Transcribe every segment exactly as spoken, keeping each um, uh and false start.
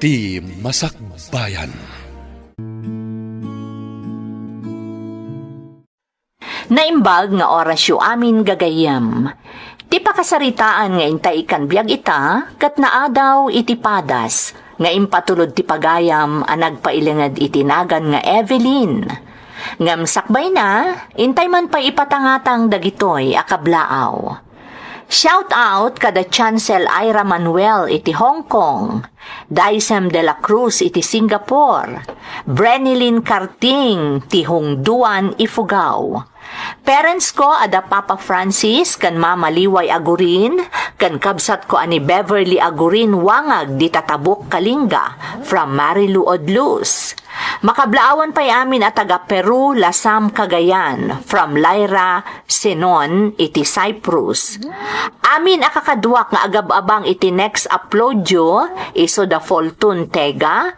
Ti Masakbayan. Naimbag nga orasyo amin gagayyem. Ti pakasaritaan nga intay ikkan biag ita, ket naadaw iti padas nga impatulod ti pagayam a nagpailinged iti nagan nga Evelyn. Ngem sakbayna, intay man pay ipatangatang dagitoy a kablaaw. Shout out kada Chancel Ira Manuel iti Hong Kong, Daisem de la Cruz iti Singapore, Brenilyn Carting ti Hongduan, Ifugao. Parents ko a da Papa Francis ken Mama Liway Agurin, ken kabsat ko a ni Beverly Agurin Wangag di Tatabok, Kalinga, from Marilu Odlus. Makablaawan pay amin a taga Peru, Lasam, Cagayan, from Lyra Senon iti Cyprus. Amin a kakaduak nga agab-abang iti next uploadyo, isu da Fortune Tega,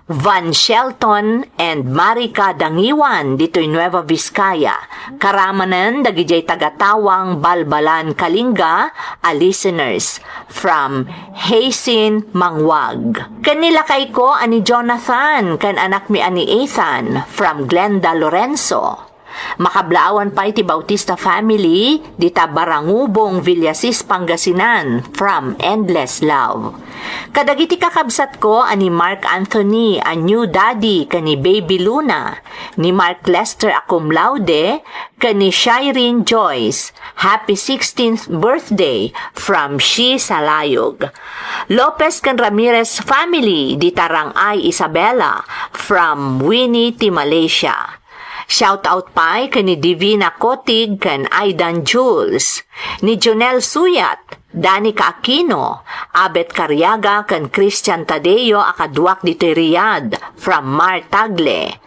Van Shelton, and Marika Dangiwan ditoy Nueva Vizcaya. Karamanen dagidiay taga Tawang, Balbalan, Kalinga a listeners, from Hazen Mangwag. Ken ni lakayko a ni Jonathan ken anakmi a ni Ethan, from Glenda Lorenzo. Makablaawan pay ti Bautista family dita Barangubong, Villasis, Pangasinan, from Endless Love. Kadagiti kakabsatko a ni Mark Anthony a new daddy ken ni Baby Luna, ni Mark Lester a cum laude, ken ni Shireen Joyce, happy sixteenth birthday from Shi Salayog. Lopez ken Ramirez family dita Rang-ay, Isabela, from Winnie ti Malaysia. Shout out pay ken ni Divina Kotig ken Aidan Jules, ni Jonel Suyat, Danica Aquino, Abet Cariaga ken Christian Tadeo a kaduak ditoy Riyadh, from Mar Tagle.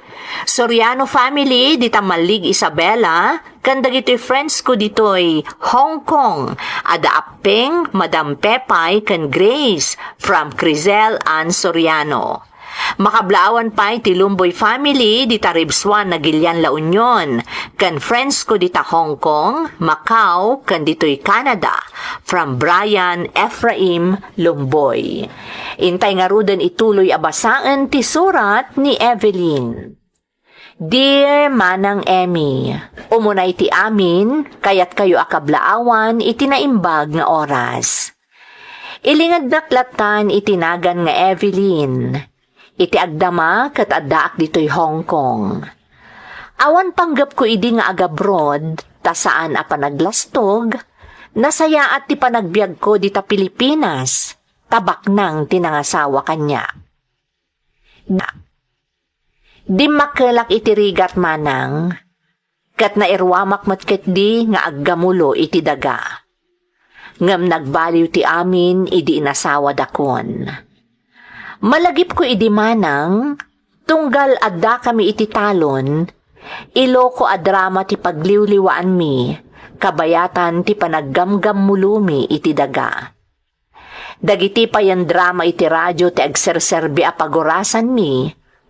Soriano family dita Malig, Isabela, ken dagitoy friends ko ditoy Hong Kong, a da Appeng, Madam Pepay, ken Grace, from Crizel Ann Soriano. Makablaawan pay ti Lumboy family dita Ribsuan, Nagilian, La Union, ken friends ko dita Hong Kong, Macau, ken ditoy Canada, from Brian Ephraim Lumboy. Intay ngaruden ituloy a basaen ti surat ni Evelyn. Dear Manang Emmy, umuna iti amin, kayatkayo a kablaawan iti naimbag nga oras. Ilingednak lattan iti nagan nga Evelyn. Iti agdama ket addaak ditoy Hong Kong. Awan panggepko idi nga agabroad, ta saan a panaglastog, nasayaat ti panagbiagko dita Pilipinas, ta baknang ti nangasawa kaniak. Na. Dimmakkelak iti rigat, manang, ket nairuamak met ketdi nga aggamulo iti daga. Ngem nagbaliw ti amin idi inasawadakon. Malagipko idi, manang, tunggal addakami iti talon, iloko a drama ti pagliwliwaanmi, kabayatan ti panaggamgammulomi iti daga. Dagiti payen drama iti radio ti agserserbi a pagurasanmi,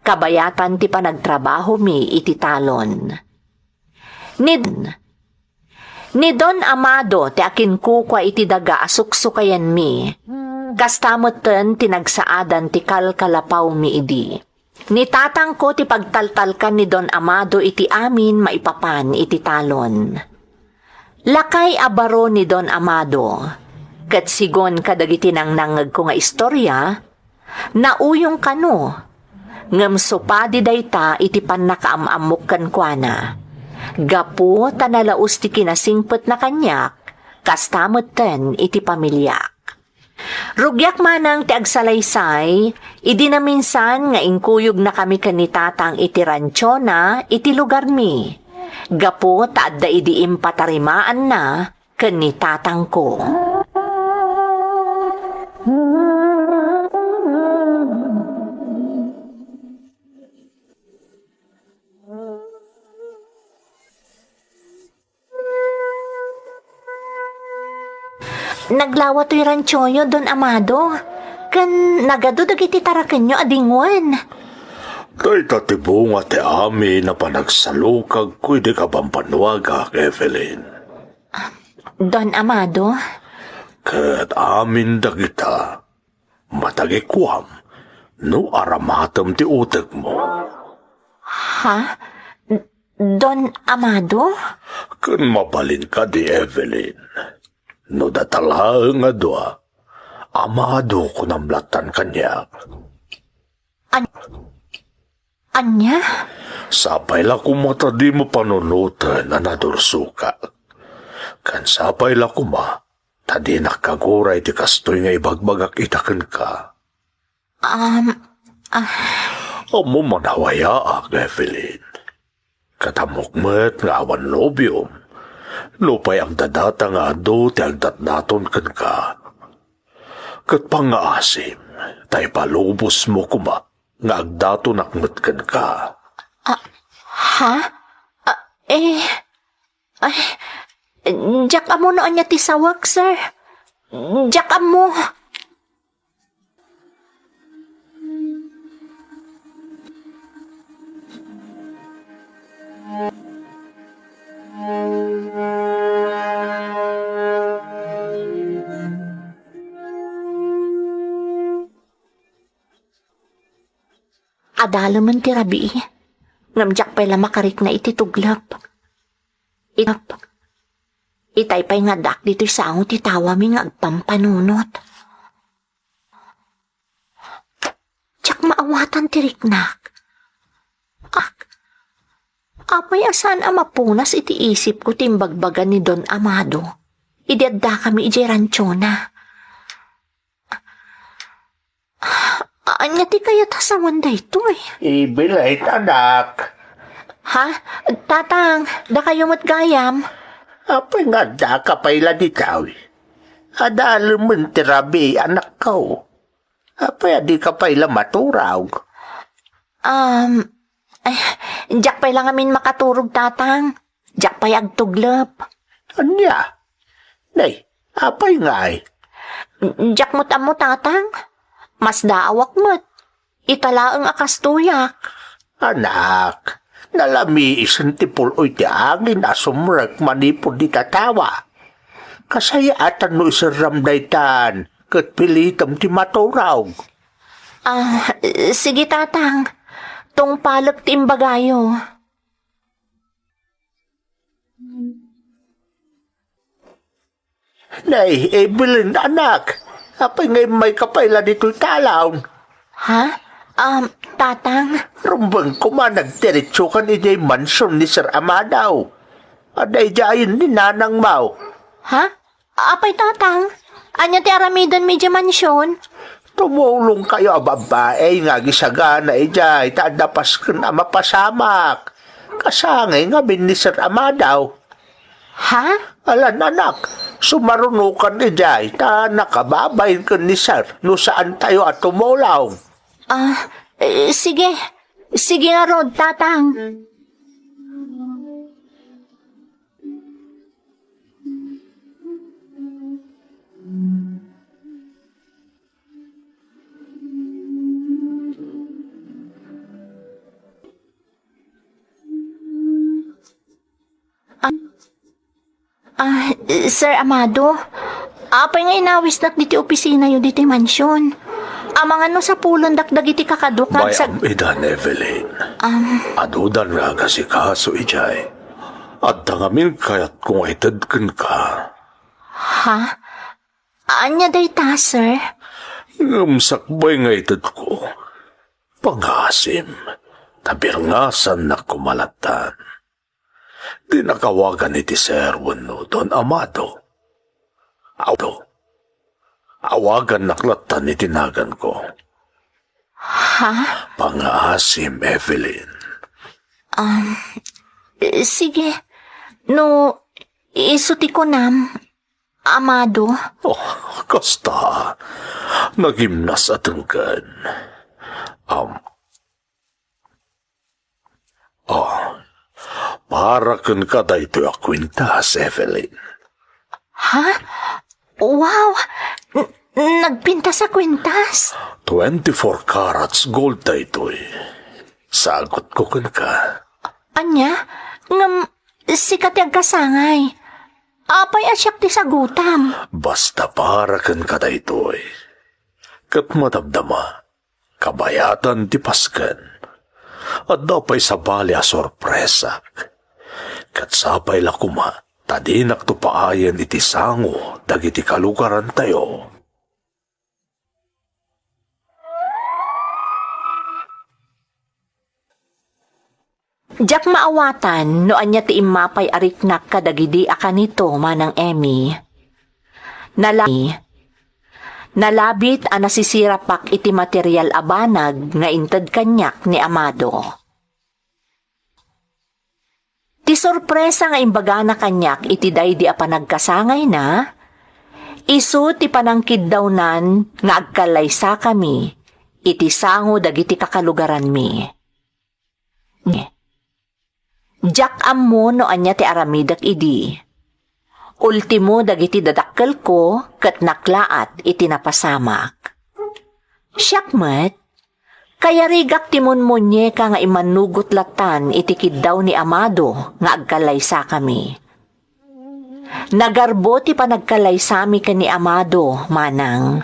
kabayatan ti panagtrabahomi iti talon. Ni, ni Don Amado ti akinkukua iti daga a suksukayanmi. Kasta metten ti nagsaadan ti kalkalapawmi idi. Ni tatangko ti pagtaltalkan ni Don Amado iti amin maipapan iti talon. Lakay a baro ni Don Amado, ket sigon kadagiti nangnangngegko nga istorya, nauyong kano, ngem supadi dayta iti pannakaam-ammok kenkuana. Gapu ta nalaus ti kinasingpetna kaniak, kasta metten iti pamiliak. Rugiak manang ti agsalaysay, idi naminsan nga inkuyogna kami ken ni tatang iti ranchona iti lugarmi, gapu ta adda idi impatarimaanna ken ni tatangko. Naglawa toy ranchoyo, Don Amado, ken nagadu dagiti tarakenyo a dingwen. Dayta ti bunga ti amin a panagsalukagko idi kabambanuagak, Evelyn. Don Amado? Ket amin dagita, matagikuam, no aramatem ti utekmo. Ha? Don Amado? Ken mabalin kadi, Evelyn. No data laeng a dua, Amado kunam lattan kaniak. An-, ania? Sapay la koma ta dimo panunoten a nadursokak. Ken sapay la koma ta dinak kaguray ti kastoy nga ibagbagak ita kenka. Um, ah. Ammom a nawayaak, Evelyn. Ket ammok met nga awan nobiom, nupay agdadata nga adu ti agdatdaton kenka. Ket pangngaasim, ta ipalubosmo koma nga agdatonak met kenka. Ah, ha? Ah, eh, ay, diak ammo no ania ti sawek, sir. Diak ammo. Adalemen ti rabii, ngem diak pay la makarikna iti tuglep. It-, itay pay nga addaak ditoy sango ti tawami nga agpampanunot. Diak maawatan ti riknak. Ak, apay a saan a mapunas iti isipko ti imbagbaga ni Don Amado idi addakami idiay ranchona? Ania ti kayat a sawen daytoy? Evelyn, anak. Ha? Tatang, dakayo met gayam. Apay nga addaka pay la ditoy? Adalemen ti rabii, anakko. Apay a dika pay la maturog? Um, ay, diak pay la ngamin makaturog, Tatang. Diak pay agtuglep. Ania? Nay, apay ngay? Diak met ammo, Tatang. Masdaawak met. Ita laeng a kastoyak. Anak, nalamiisen ti pul-oy ti angin a sumrek manipud ita tawa. Kasayaatan no iserram daytan, ket pilitem ti maturog. Ah, sige, Tatang. Tungpalek ti imbagayo. Nay, Evelyn, anak, apay nga immayka pay la ditoy talaw? Ha? Um, Tatang? Rumbeng koma nagdiretsokan idiay mansion ni Sir Amado. Adda idiayen ni nanangmo. Ha? Apay, Tatang? Ania ti aramidenmi idiay mansion? Tumulongkayo a babbai nga agisagana idiay ta adda pasken a mapasamak. Kasangay ngamin ni Sir Amado. Ha? Alan, anak, sumarunokan idiay ta nakababain ken ni Sir no saantayo a tumulong. Ah, eh, sige. Sige ngarud, Tatang. Ah, ah, Sir Amado, apay nga inawisnak ditoy opisinayo ditoy mansion? Amangan no sapulendak dagiti kakaduak nga agsag- Bay-am idan, Evelyn. Am. Adudan nga agasikaso idiay. Adda ngamin kayatko nga ited kenka. Ha? Ania dayta, sir? Ngem sakbay nga itedko, pangaasim, ta birngasannak koma lattan. Dinak awagan iti sir wenno Don Amado. Aw-, awagannak lattan iti naganko. Ha? Pangaasim, Evelyn. Um, sige. No isu ti kunam, Amado. Oh, kasta. Nagimnas a tengken. Um, Oh, para kenka daytoy a kuintas, Evelyn. Ha? Wow! N-, nagpintas a kuintas? Twenty-four carats gold daytoy. Sagutko kenka. Ania? Ngem sika ti agkasangay. Apay a siak ti sagutam? Basta para kenka daytoy. Ket madamdama, Kabayatan ti pasken. Adda pay sabali a sorpresak. Ket sapay la koma ta dinakto paayen iti sango dagiti kalugarantayo. Diak maawatan no ania ti immapay a riknak kadagidi a kanito, Manang Emmy. Nala-, nalabit a nasisirapak iti material a banag nga inted kaniak ni Amado. Ti sorpresa nga imbagana kaniak iti daydi a panagkasangayna, isu ti panangkiddawnan nga agkallaysakami iti sango dagiti kakalugaranmi. Diak ammo no ania ti aramidek idi. Ultimo dagiti dadakkelko ket naklaat iti napasamak. Siak met, kayarigak ti munmunyeka nga immanugot lattan iti kiddaw ni Amado nga agkallaysakami. Nagarbo ti panagkallaysami ken ni Amado, manang.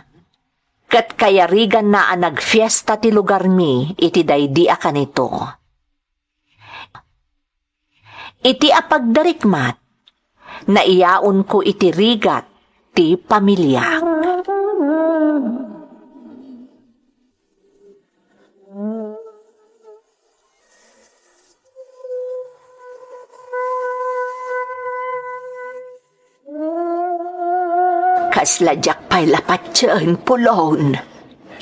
Ket kayariganna a nagfiesta ti lugarmi iti daydi a kanito. Iti apagdarikmat, naiyaonko iti rigat ti pamiliak. Kasla diak pay la patien, Pulon.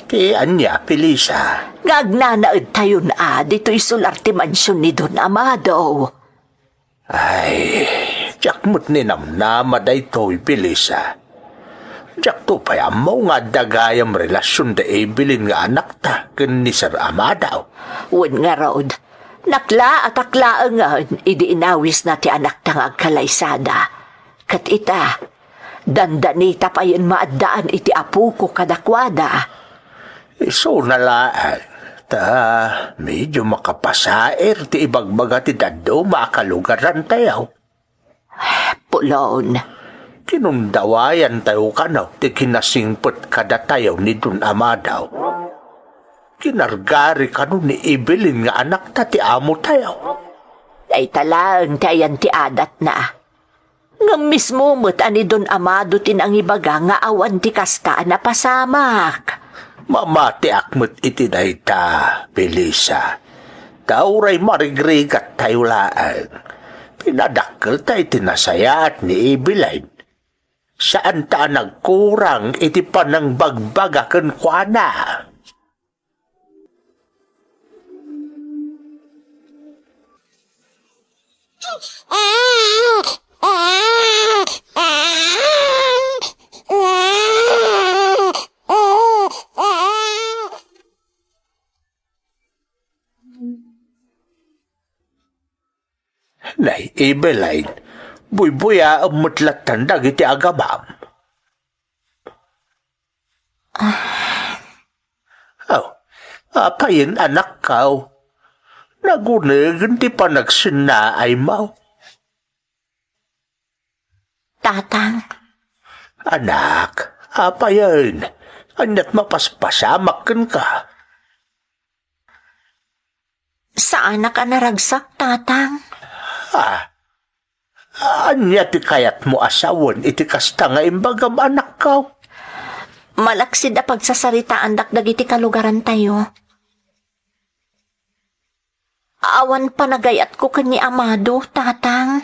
Ti ania, Felisa? Nga agnanaedtayon a ditoy sular ti mansion ni Don Amado. Ay, diak met ninamnama daytoy, Felisa. Diakto pay ammo nga adda gayam relasion da Evelyn nga anakta ken ni Sir Amado. Wen ngarud, naklaat a laengen idi inawisna ti anakta nga agkalaysada. Ket ita, dandanita payen maaddaan iti apoko kadakuada. Isuna laeng, ta medio makapasair ti ibagbaga ti dadduma a kalugarantayo. Pulon. Kinundawayantayo kano ti kinasingpet kadatayo ni Don Amado. Kinargari kano ni Evelyn nga anakta ti amotayo. Dayta laeng ti ayan ti adatna. Ngem mismo met a ni Don Amado ti nangibaga nga awan ti kasta a napasamak. Mamatiak met iti dayta, Felisa. Ta uray marigrigattayo laeng, pinadakkelta iti nasayaat ni Evelyn. Saanta a nagkurang iti panangbagbaga kenkuana. Nay, Evelyn, buybuyaem met lattan dagiti agamam. Ah. Oh, apayen, anakko? Nagunegen ti panagsennaaymo. Tatang. Anak, apayen, ania't mapaspasamak kenka? Saanak a naragsak, Tatang. Ah, ania ti kayatmo a sawen iti kasta nga imbagam, anakko? Malaksid a pagsasaritaandak dagiti kalugarantayo. Awan panagayatko ken ni Amado, Tatang.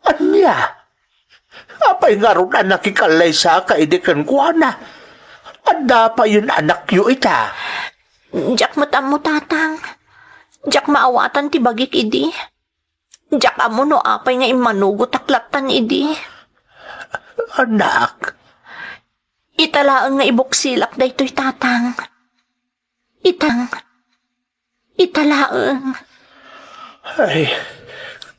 Ania? Apay ngarud a nakikallaysaka idi kenkuana? Adda payen anakyo ita? Diak met ammo, Tatang. Diak maawatan ti bagik idi. Diak ammo no apay nga immanugotak lattan idi. Anak. Ita laeng nga ibuksilak daytoy, Tatang. Itang. Ita laeng. Ay,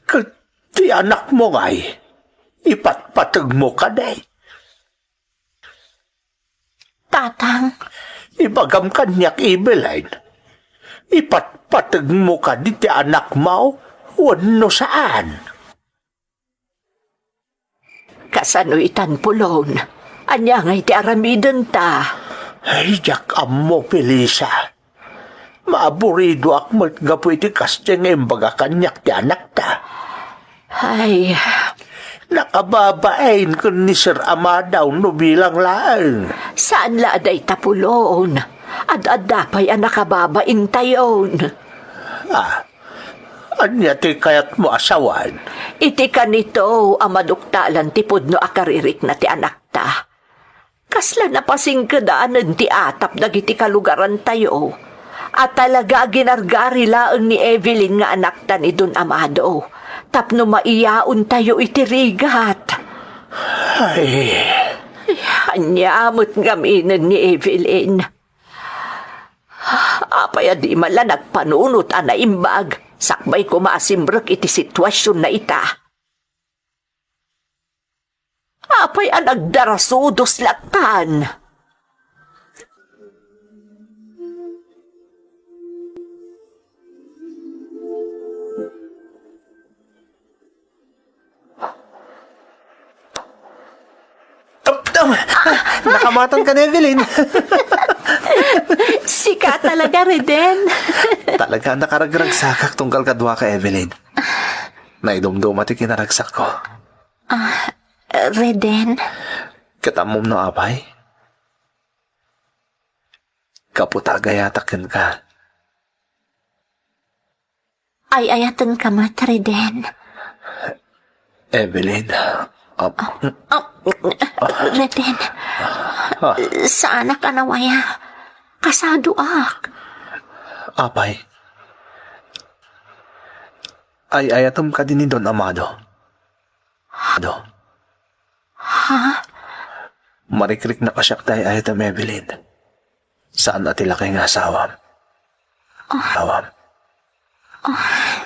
ket ti anakmo ngay, ipatpategmo kadi? Tatang. Ibagam kaniak, Evelyn, ipatpategmo kadi ti anakmo wenno saan? Kasano itan, Pulon? Ania ngay ti aramidenta? Ay, diak ammo, Felisa. Maaburidoak met gapu iti kasdiay nga imbaga kaniak ti anakta. Ay. Nakababain ken ni Sir Amado no bilang laeng. Saan la a dayta pulon? Ad-adda pay a nakababaintayon. Ah, ania ti kayatmo a sawen? Iti kanito a maduktalan ti pudno a karirikna ti anakta. Kasla napasingkedanen ti atap dagiti kalugarantayo a talaga a ginargari laeng ni Evelyn nga anakta ni Don Amado tapno maiyaontayo iti rigat. Ay. Ania met ngaminen ni Evelyn? Apay a di man la nagpanunot a naimbag sakbay koma a simrek iti situasionna ita? Apay a nagdarasudos lattan? Tam, tam! Nakamatanka ni Evelyn. Sika talaga, Reden. Talaga, nakaragragsakak tunggal kaduaka, Evelyn. Naidumduma ti kinaragsakko. Ah, Reden? Ket ammom no apay? Gapu ta agayatak kenka. Ay-ayatenka met, Reden. Evelyn, ap-, Ah, Reden, Ah. saanak a nawaya. Kasadoak. Apay, ay-ayatem kadi ni Don Amado? Ado. Ha? Marikriknak a siak ti ay-ayatem, Evelyn. Saan a ti lakay nga asawam. Ah. Asawam. Ah.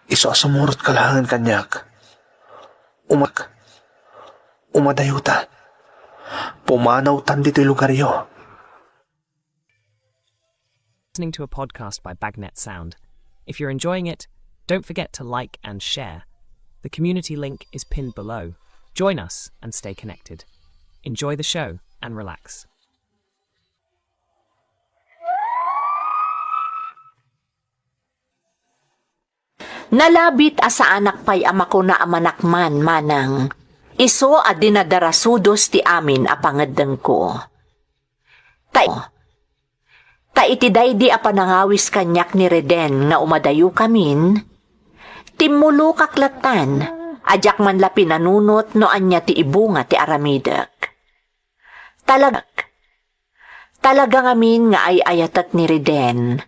Isu a sumurotka laengen kaniak. Umak. Umadayota. Pumanawtan ditoy lugaryo. Listening to a podcast by Bagnet Sound. If you're enjoying it, don't forget to like and share. The community link is pinned below. Join us and stay connected. Enjoy the show and relax. Nalabit a saanak pay a makuna a manakman, manang isu a dinadarasudos ti amin a pangeddengko. Ta, ta iti daydi a panangawis kaniak ni Reden nga umadayokamin, timmulokak lattan a diak man la pinanunot no ania ti ibunga ti aramidek. Talag-, talaga ngamin nga ay-ayatek ni Reden.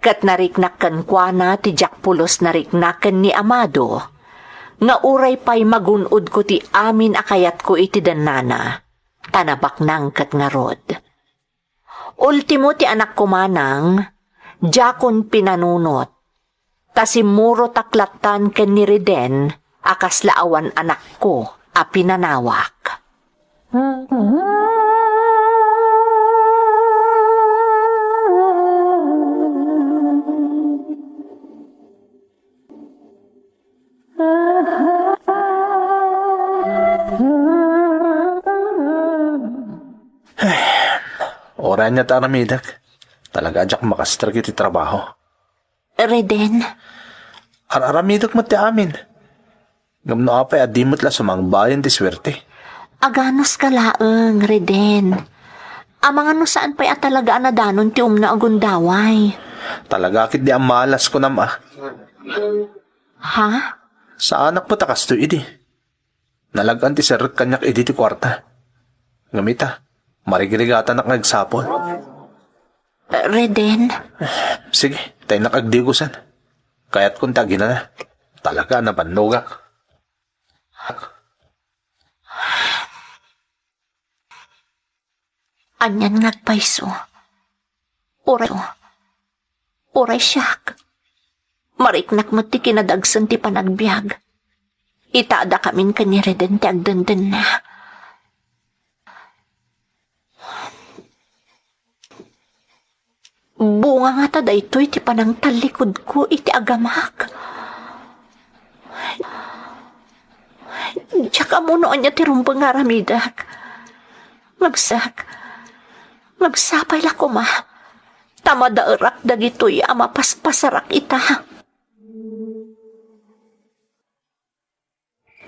Ket nariknak kenkuana ti diak pulos narikna ken ni Amado, nga uray pay magun-odko ti amin a kayatko iti dennana, ta nabaknang ket ngarud. Ultimo ti anakko manang, diakon pinanunot, ta simmurotak lattan ken ni Reden a kasla awan anakko a pinanawak. Uray ania ti aramidek, talaga a diak makastrek iti trabaho. Reden. Ar-aramidek met ti amin. Ngem no apay a di met la sumangbayen ti suerte? Aganuska laeng, Reden. Amangan no saan pay a talaga a nadanon ti umno a gundaway. Talaga ket di a malas, kunam a. Ha? Saanak met a kastoy idi. Nalag-an ti serrek kaniak idi ti kuarta. Ngem ita, marigrigatanak nga agsapul. Reden? Sige, ta innak agdigosen. Kayatkon ti aginana. Talaga a nabannogak. Anian nga agpayso? Uray, uray siak. Mariknak met ti kinadagsen ti panagbiag. Ita, addakamin ken ni Reden ti agdendenna. Bunga ngata daytoy ti panangtallikudko iti agamak? Diak ammo no ania ti rumbeng nga aramidek. Ngem siak, Ngem sapay la koma ta madaerak dagitoy a mapaspasarak ita.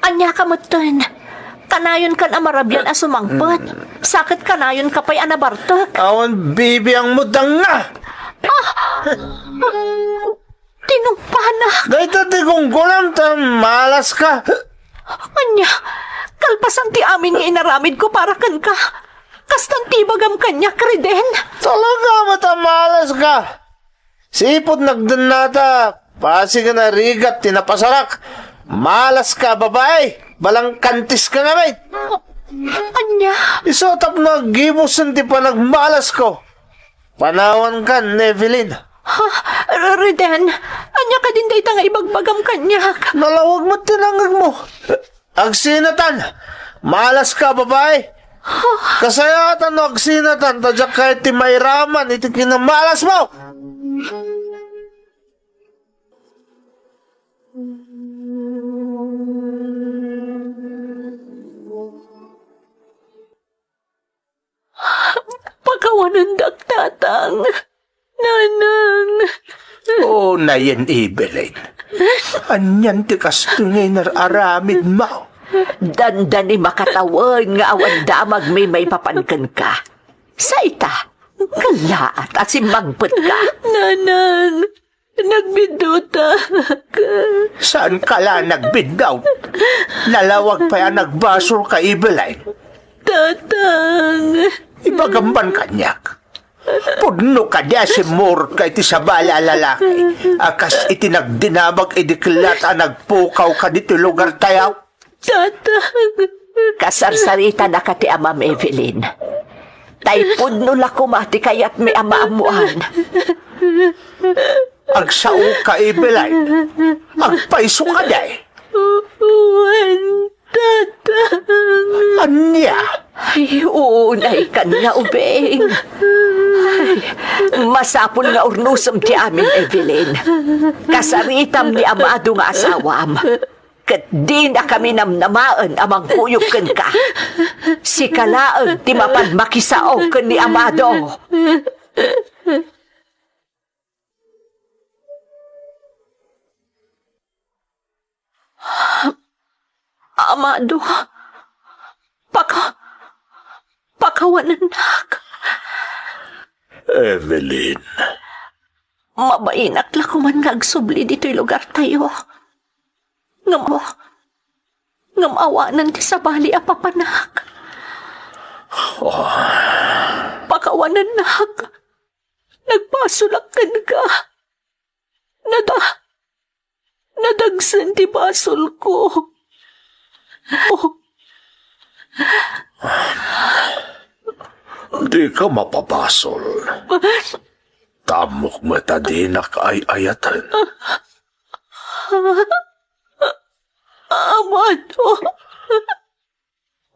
Ania ka metten? Kanayonkan a marabian a sumangpet. Sa ket kanayonka pay a nabartek. Awan bibiangmo, danga! Tinungpanak. Dayta ti gunggonam ta maalaska. Ania, kalpasan ti amin nga inaramidko para kenka, kastan ti ibagam kaniak, Reden? Talaga met a maalaska. Sipud nagdennata, pasigen a rigat ti napasarak. Maalaska a babai, balangkantiska ngamin. Ania? Isu tapno aggibusen ti panagmaalasko. Panawankan, Evelyn. Ha? R-, Reden, ania kadin dayta nga ibagbagam kaniak? Nalawag met ti nangngegmo. Agsinatan! Maalaska, babai! Kasayaatan no agsinatan ta diak kayat ti mairaman iti kinamaalasmo! Pakawanendak, Tatang. Nanang. O, nayen, Evelyn. Anian ti kastoy nga inar-aramidmo? Dandani makatawen nga awan damagmi maipapan kenka. Sa ita, kellaat a simmangpetka. Nanang. Nagbiddutak. Saanka la nagbiddaw? Nalawag pay a nagbasolka, Evelyn. Tatang. Ibagam man kaniak. Pudno kadi a simmurot ka iti sabali a lalaki a kas iti nagdinamag idi kellaat a nagpukaw ka ditoy lugartayo? Tatang. Kasarsaritana ka ti amam, Evelyn. Tay pudno la koma ti kayatmi a maammoan. Agsaoka, Evelyn. Agpayso kadi. Wen, Tatang. Ania? Ay, uunaykan nga ubing. Ay, masapul nga urnosem ti amin, Evelyn. Kasaritam ni Amado nga asawam. Ket dinakami namnamaen a mangkuyog kenka. Sika laeng ti mapan makisao ken ni Amado. Amado, paka-, pakawanennak. Evelyn. Mabainak la koman nga agsubli ditoy lugartayo. Ngem, ngem awanen ti sabali a papanak. Oh. Pakawanennak. Nagbasolak kenka. Nada-, nadagsen ti basolko. Oh. Dika mapabasol. Ta ammok met a dinak ay-ayaten. Amado.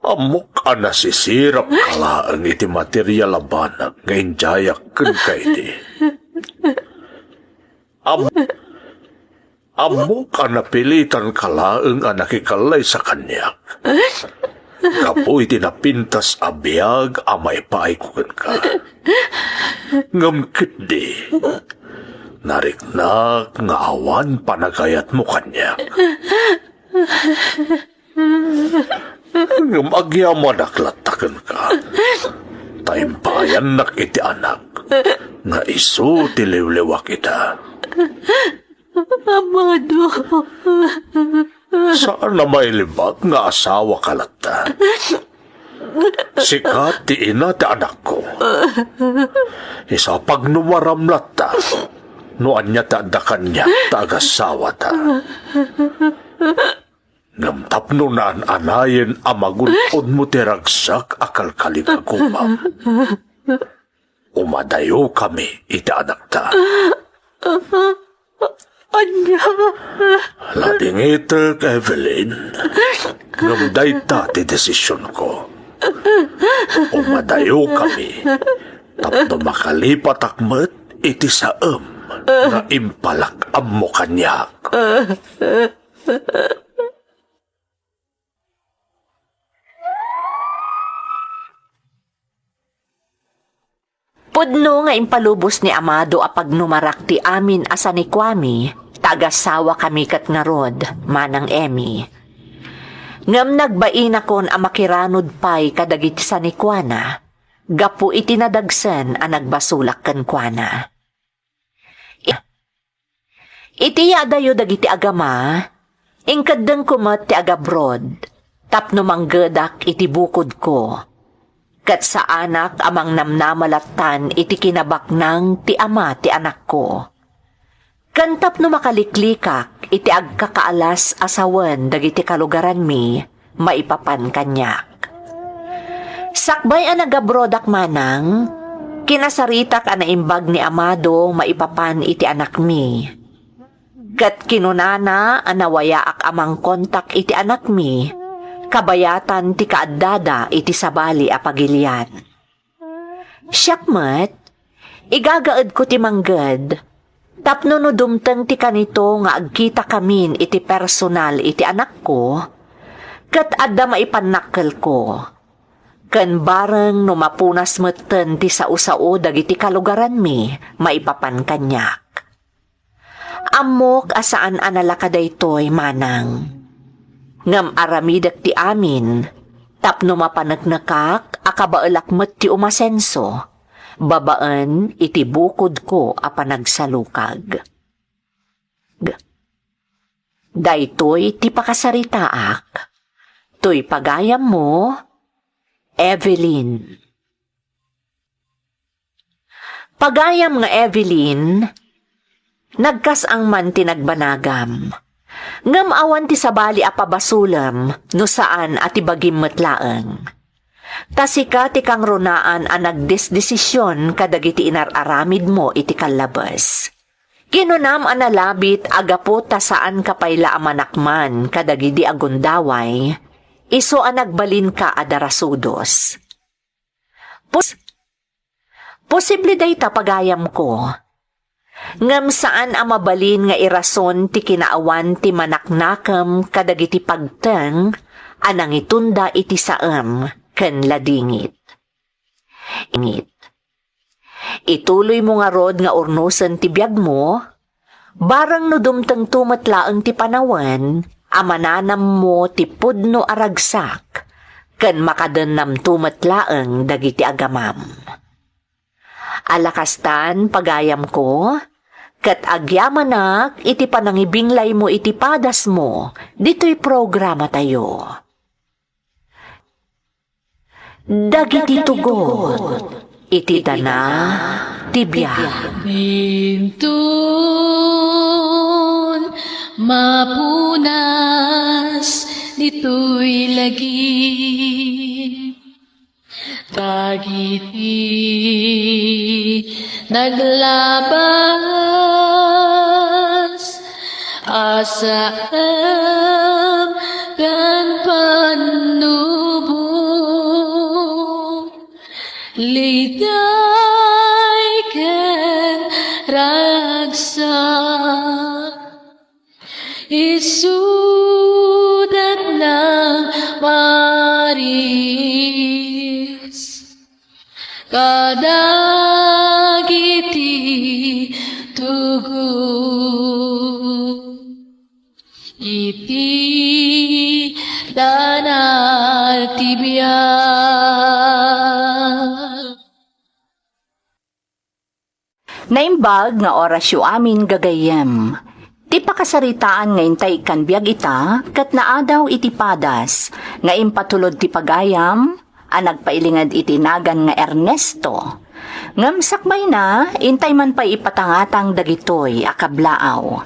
Ammok a nasisirap ka laeng iti material a banag nga indiayak kenka idi. Am-, ammok a napilitan ka laeng a nakikallaysa kaniak gapu iti napintas a biag a maipaayko kenka. Ngem ketdi, nariknak nga awan panagayatmo kaniak. Ngem agyamanak latta kenka, ta impayannak iti anak nga isu ti liwliwak ita. Amado. Saan a mailibak nga asawaka latta. Sika ti ina ti anakko. Isapagnumaram latta no ania ti adda kaniak ta agasawata. Ngem tapno naan-anayen a magun-odmo ti ragsak a kalkalipagumam, umadayokami iti anakta. Ania? Nadingitek, Evelyn, ngem dayta ti desisionko. Umadayokami tapno makalipatak met iti saem nga impalak-ammo kaniak. Pudno nga impalubos ni Amado a pagnumarak ti amin a sanikuami, ta agasawakami ket ngarud, Manang Emmy. Ngem nagbainakon a makiranod pay kadagiti sanikuana, gapu iti nadagsen a nagbasolak kenkuana. I-, iti yaadayo dagiti agama, inkeddengko met ti agabroad, tapno manggedak iti bukodko. Ket saanak a mangnamnama lattan iti kinabaknang ti ama ti anakko. Ken tapno makaliklikak iti agkakaalas a sawen dagiti kalugaranmi maipapan kaniak. Sakbay a nagabroadak manang, kinasaritak a naimbag ni Amado maipapan iti anakmi. Ket kinunana a nawayaak a mangkontak iti anakmi, kabayatan ti kaaddada iti sabali a pagilian. Siak met, igagaedko ti mangged, tapno no dumteng ti kanito nga agkitakamin iti personal iti anakko, ket adda maipannakkelko, ken bareng no mapunas metten ti sao-sao dagiti kalugaranmi maipapan kaniak. Ammok a saan a nalaka daytoy, manang. Ngem aramidek ti amin, tapno mapaneknekak a kabaelak met ti umasenso, babaen iti bukodko a panagsalukag. Daytoy ti pakasaritaak. Toy pagayammo, Evelyn. Pagayam nga Evelyn, nagkas-ang man ti nagbanagam. Ngem awan ti sabali a pabasolem no saan a ti bagim met laeng. Ta sika ti kangrunaan a nagdesdesision kadagiti inar-aramidmo iti kallabes. Kinunam a nalabit a gapu ta saanka pay la a manakman kadagidi a gundaway, isu a nagbalinka a darasudos. Pos-, posible dayta, pagayamko. Ngem saan a mabalin nga irason ti kinaawan ti manaknakem kadagiti pagteng a nangitunda iti saem ken ladingit. Ingit. Ituloymo ngarud nga urnosen ti biagmo, bareng no dumtengto met laeng ti panawen a mananammo ti pudno a ragsak, ken makadennamto met laeng dagiti agamam. Ala kastan, pagayamko, ket agyamanak iti panangibinglaymo iti padasmo ditoy programatayo. Dagiti tugot iti dana ti biag. Inton mapunas ditoy lagip, dagiti naglabas a saem ken pannubo, liday ken ragsak, isudat nang maris kadagiti tugot iti dana ti biag. Naimbag nga orasyo amin, gagayyem. Ti pakasaritaan nga intay ikkan biag ita ket naadaw iti padas nga impatulod ti pagayam a nagpailinged iti nagan nga Ernesto. Ngem sakbayna, intay man pay ipatangatang dagitoy a kablaaw.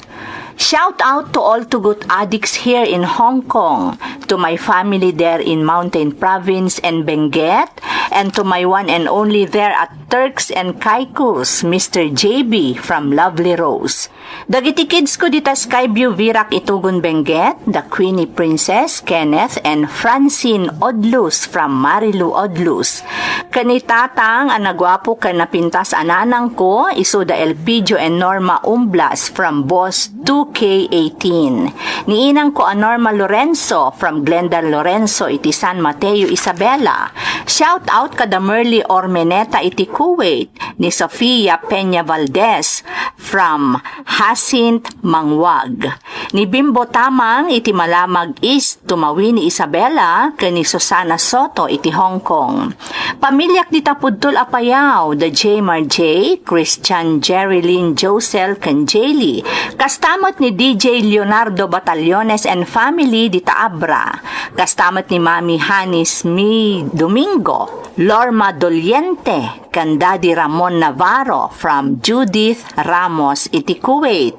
Shout out to all tugot addicts here in Hong Kong, to my family there in Mountain Province and Benguet, and to my one and only there at Turks and Caicos, Mister J B from Lovely Rose. Dagiti kids ko dita Skyview Virac, Itugon, Benguet, da Queenie Princess, Kenneth, and Francine Odlus from Marilu Odlus. Ken ni Tatang a naguapo ken napintas a nanang ko, isu da Elpidio and Norma Umblas from Boss two K eighteen. Ni inang ko a Norma Lorenzo from Glenda Lorenzo iti San Mateo, Isabela. Shout Out kada Merly Ormeneta iti Kuwait, ni Sofia Peña Valdez from Jacinth Manguag. Ni Bimbo Tamang iti Malamag East, Tumawi ni Isabela ken ni Susana Soto iti Hong Kong. Pamiliak dita pudtol a payaw, da J Marjay, Christian Jerilyn Josel ken Jaylee. Kasta met ni D J Leonardo Batallones and family dita Abra. Kasta met ni Mami Hanis Mi Domingo, Lorma Doliente, ken Daddy Ramon Navarro from Judith Ramos iti Kuwait.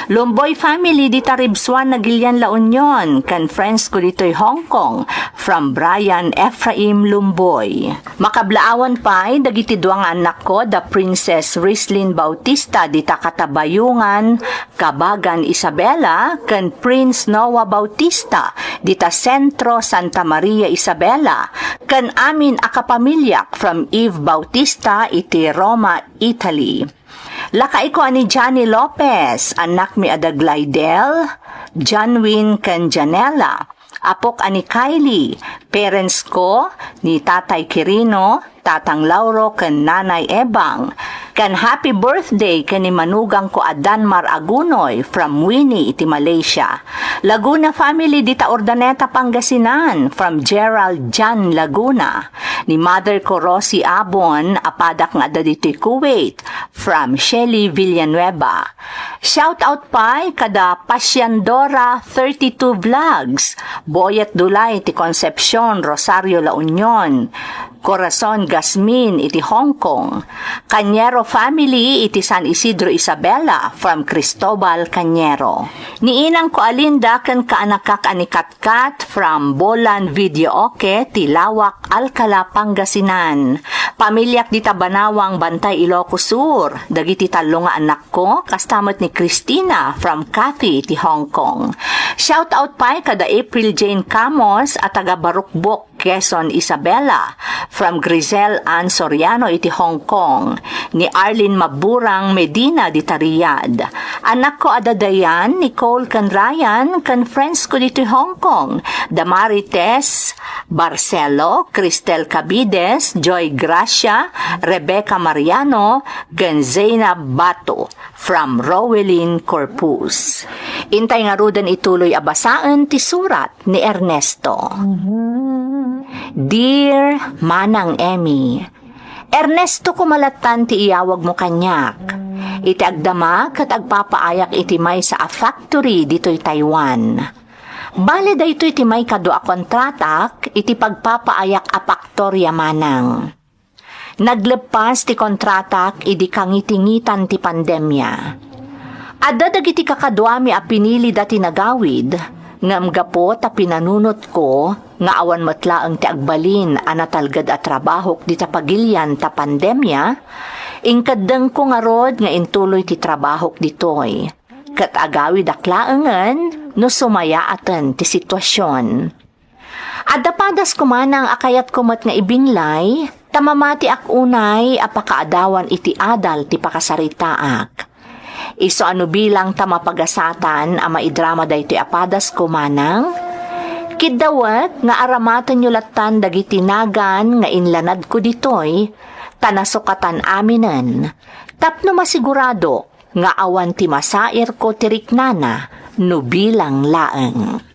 Lumboy family dita Ribsuan, Nagilian, La Union, ken friends ko ditoy Hong Kong, from Brian Ephraim Lumboy. Makablaawan pay dagiti dua nga annakko, da Princess Rislin Bautista dita Katabayungan, Kabagan, Isabela, ken Prince Noah Bautista dita Centro Santa Maria, Isabela, ken amin a kapamiliak from Eve Bautista iti Roma, Italy. Lakaiko a ni Johnny Lopez, annakmi a da Glidel, Janwin, ken Janela. Apok a ni Kylie, parents ko, ni Tatay Quirino, Tatang Lauro, ken Nanay Ebang. Ken happy birthday ken ni manugangko a Danmar Agunoy from Winnie iti Malaysia. Laguna family dita Urdaneta, Pangasinan, from Gerald Jan Laguna. Ni mother ko, Rosie Abon, a padak nga adda ditoy Kuwait, from Shelly Villanueva. Shout out pay kada Pasiandora thirty-two Vlogs, Boyet Dulay ti Concepcion, Rosario, La Union, Corazon Gasmin iti Hong Kong, Cañero family iti San Isidro, Isabela, from Cristobal Cañero. Ni inangko a Linda ken kaanakak a ni Katkat from Bolan Videooke ti Lawak, Alcala, Pangasinan. Pamiliak dita Banawang, Bantay, Ilocos Sur, dagiti tallo nga anak ko, kasta met ni Christina from Cathy iti Hong Kong. Shout out pay kada April Jane Camos a taga Barukbok, Quezon, Isabela, from Grisel Ann Soriano iti Hong Kong, ni Arlene Maburang Medina dita Riyadh. Anakko a da Dayan, Nicole, ken Ryan, ken friends ko ditoy Hong Kong, da Marites Barcelo, Cristel Cabides, Joy Gracia, Rebecca Mariano, ken Zainab Bato. From Rowelyn Corpus. Intay ngaruden ituloy a basaen ti surat ni Ernesto. Dear Manang Emmy, Ernesto koma lattan ti iyawagmo kaniak. Iti agdama ket agpapaayak iti maysa a factory ditoy Taiwan. Bale daytoy ti maikadua a kontratak iti pagpapaayak a paktoria, Manang. Nagleppas ti kontratak idi kangitingitan ti pandemia. Adda dagiti kakaduami a pinilida ti nagawid, ngem gapu ta pinanunotko nga awan met laeng ti agbalin a natalged a trabahok dita pagilian ta pandemia, inkeddengko ngarud nga intuloy ti trabahok ditoy, ket agawidak laengen no sumayaaten ti situasion. Adda padas ko manang a kayatko met nga ibinglay, ta mamatiak unay a pakaadawan iti adal ti pakasaritaak. Isu a no bilang ta mapagasatan a maidrama daytoy a padas ko manang, kiddawek nga aramatenyo lattan dagiti nagan nga inlanadko ditoy, ta nasukatan aminen, tapno masigurado nga awan ti masairko ti riknana no bilang laeng.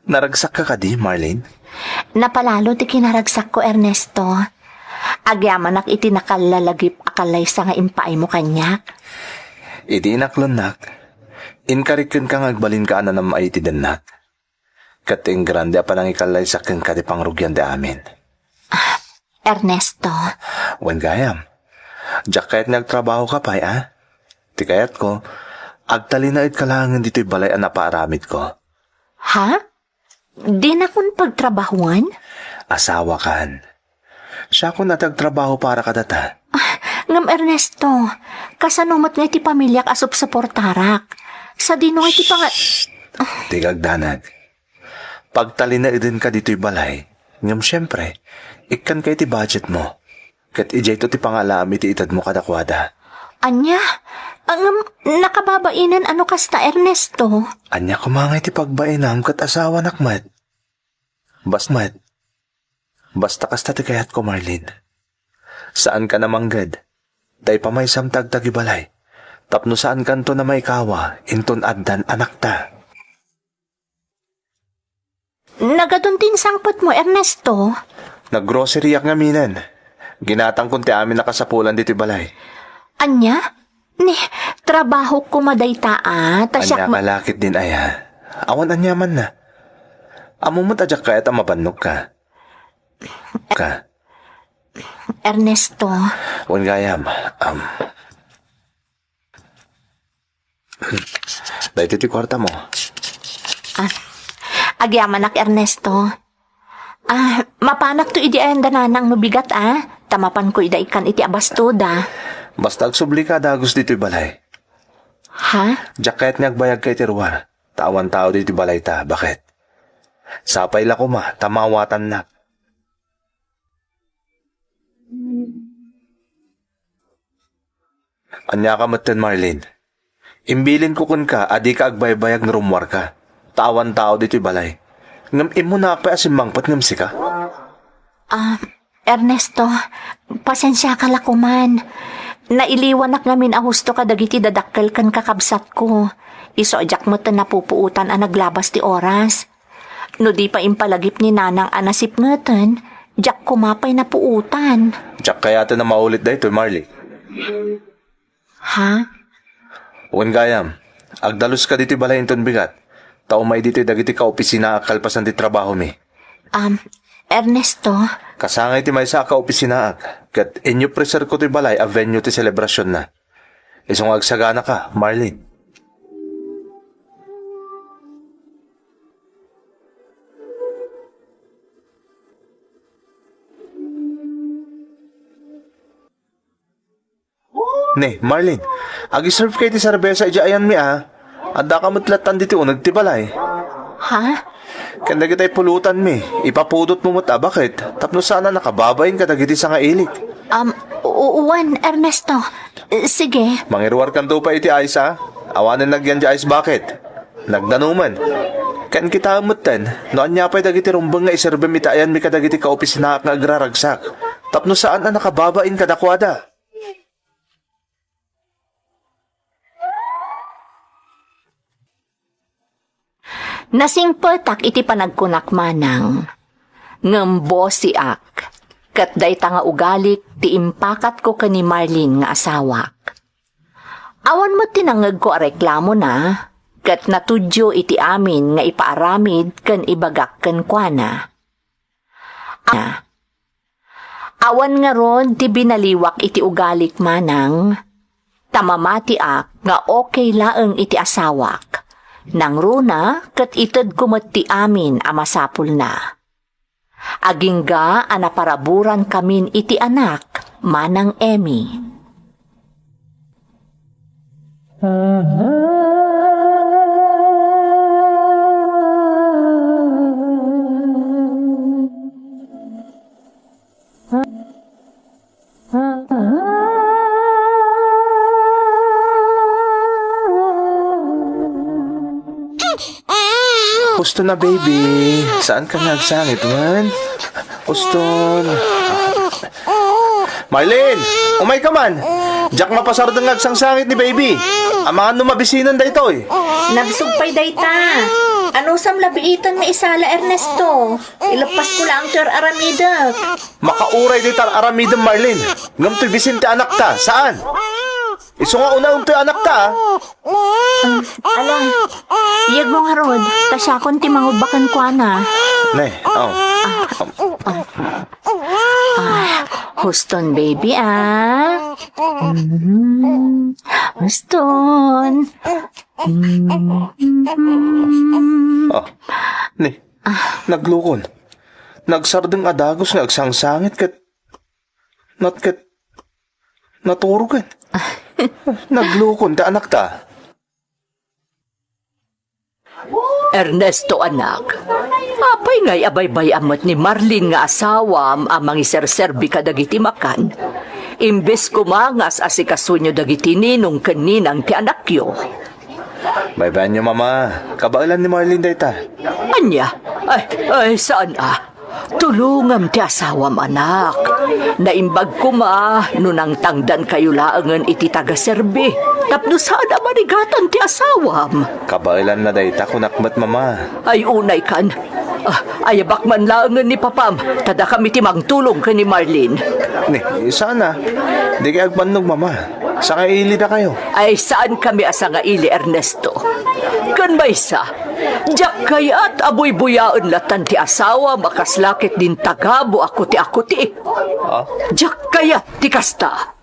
Naragsakka kadi, Marlene? Napalalo ti kinaragsakko, Ernesto. Agyamanak iti nakallalagip a kallaysa nga impaaymo kaniak. Idi inaklennak, inkarikkenka nga agbalinka a nanam-ay iti dennak. Ket ingrande a panangikallaysak kenka ti pangrugian ti amin. Ah, Ernesto. Wen gayam. Diak kayat nga agtrabahoka pay, a? Ti kayatko, agtalinaedka laengen ditoy balay a napaaramidko. Ha? Dinakon pagtrabahoan? Asawakan. Siakon a ti agtrabaho para kadata. Ah, ngem Ernesto, kasano met nga iti pamiliak a supsuportarak? Sadino nga iti panga- Shh! Di ka agdanag. Pagtalinaedenka ditoy balay, ngem siempre, ikkanka iti budgetmo. Ket idiayto ti pangalaam iti itedmo kadakuada. Ania? Ngem nakababainen a no kasta, Ernesto? Ania koma nga iti pagbainam ket asawanak met? Bas-, met. Basta kasta ti kayatko, Marlene. Saankan a mangged ta ipamaysam ti agtagibalay tapno saankanton a maikawa inton addan anakta. Nagadun ti insangpetmo, Ernesto? Naggroceryak ngaminen. Ginatangkon ti amin a kasapulan ditoy balay. Ania? Ni, trabahok koma dayta, a, ta siak. Ania ma- ka lakit din aya? Awan aniamanna. Ammom met a diak kayat a mabannogka. Ka. Ernesto. Wen gayam, um, Daytoy ti kuartamo. Ah, agyamanak, Ernesto. Ah, mapanakto idi ayan da nanang no bigat, a? Ta mapanko ida ikkan iti abastoda. Basta agsublika a dagus ditoy balay. Ha? Diak kayat nga agbayagka iti ruar. Ta awan tao ditoy balayta, baket? Sapay la koma, ta maawatannak. Ania ka metten, Marlene? Imbilinko kenka a dika agbaybayag no rummuarka, ta awan tao ditoy balay. Ngem immunaak pay a simmangpet ngem sika? Ah, Ernesto, pasensiaka la koman. Nailiwanak ngamin a husto kadagiti dadakkel ken kakabsatko. Isu a diak metten napupuotan a naglabas ti oras. No di pay impalagip ni Nanang a nasipngeten, diak koma pay napuotan. Diak kayaten a maulit daytoy, Marlene. Ha? Wen gayam, agdaluska ditoy balay inton bigat, ta umay ditoy dagiti kaopisinaak kalpasan ti trabahomi. Am, Ernesto. Kasangay ti maysa a kaopisinaak, ket inyopreserko toy balay a venue ti selebrasionna. Isu nga agsaganaka, Marlene. Ne, Marlene, ag-serve ka iti serbesa idiay ayanmi, a. Addaka met lattan ditoy uneg ti balay. Ha? Ken dagitay pulutanmi, ipapudotmo met a baket tapno saan a nakababain kadagiti sangailik. Um, u-, wen, Ernesto. Sige. Mangiruarkanto pay iti ice, a. Awanen nagyan ti ice bucket. Nagdanuman. Ken kitaem metten, no ania pay dagiti rumbeng nga iserbem iti ayanmi kadagiti kaopisinaak nga agraragsak, tapno saan a nakababain kadakuada. Nasingpetak iti panagkunak manang, ngem bosiak, ket dayta nga ugalik ti impakatko ken ni Marlene nga asawak. Awan met ti nangngegko a reklamona, ket natudyo iti amin nga ipaaramid ken ibagak kenkuana. Awan ngarud ti binaliwak iti ugalik manang, ta mamatiak nga okay laeng iti asawak. Nangruna ket itedko met ti amin a masapulna. Agingga a naparaburankamin iti anak, Manang Emmy. Husto na, baby. Saan ka nga agsangit, man? Husto na. Marlene! Umay ka man! Diak mapasardeng nga agsangsangit ni baby. Amangan no mabisinen daytoy. Nabsog pay dayta. Anusam la biitan nga isala, Ernesto? Ileppasko laeng ti ar-aramidek. Makauray dayta ar-aramidem, Marlene. Ngem toy bisin ti anakta, saan? Isu nga unaem toy anakta, a. Ah, ala, yegmo ngarud, ta siakon ti mangubba kenkuana. Ne, aw. Ah, ah, ah. Houston, baby, ah. Mm. Houston. Mm. Ah, ni, naglukon. Nagsardeng a dagus nga agsangsangit ket, nat-, ket, naturoken. Naglukon ta, anakta. Ernesto, anak, apay ngay a baybay-am met ni Marlene nga asawam a mangiserserbi kadagiti makan? Imbes koma nga as-asikasoenyo dagiti ninong ken ninang ti anakyo. Baybayanyo, Mama. Kabaelan ni Marlene dayta. Ania? Ay, ay, saan a? Tulongam ti asawam, anak. Naimbag koma no nangtangdankayo laengen iti tagaserbi tapno saan a marigatan ti asawam. Kabaelanna dayta, kunak met, Mama. Ay, unaykan. Ah, ayabak man laengen ni papam, ta dakami ti mangtulong ken ni Marlene. Ni, saan a? Dikay agbannog, Mama. Sangailidakayo. Ay, saankami a sangaili, Ernesto. Ken maysa, diak kayat a buybuyaen latan ti asawam a kasla ket din tagabu a kuti-akuti. Ah? Diak kayat ti kasta.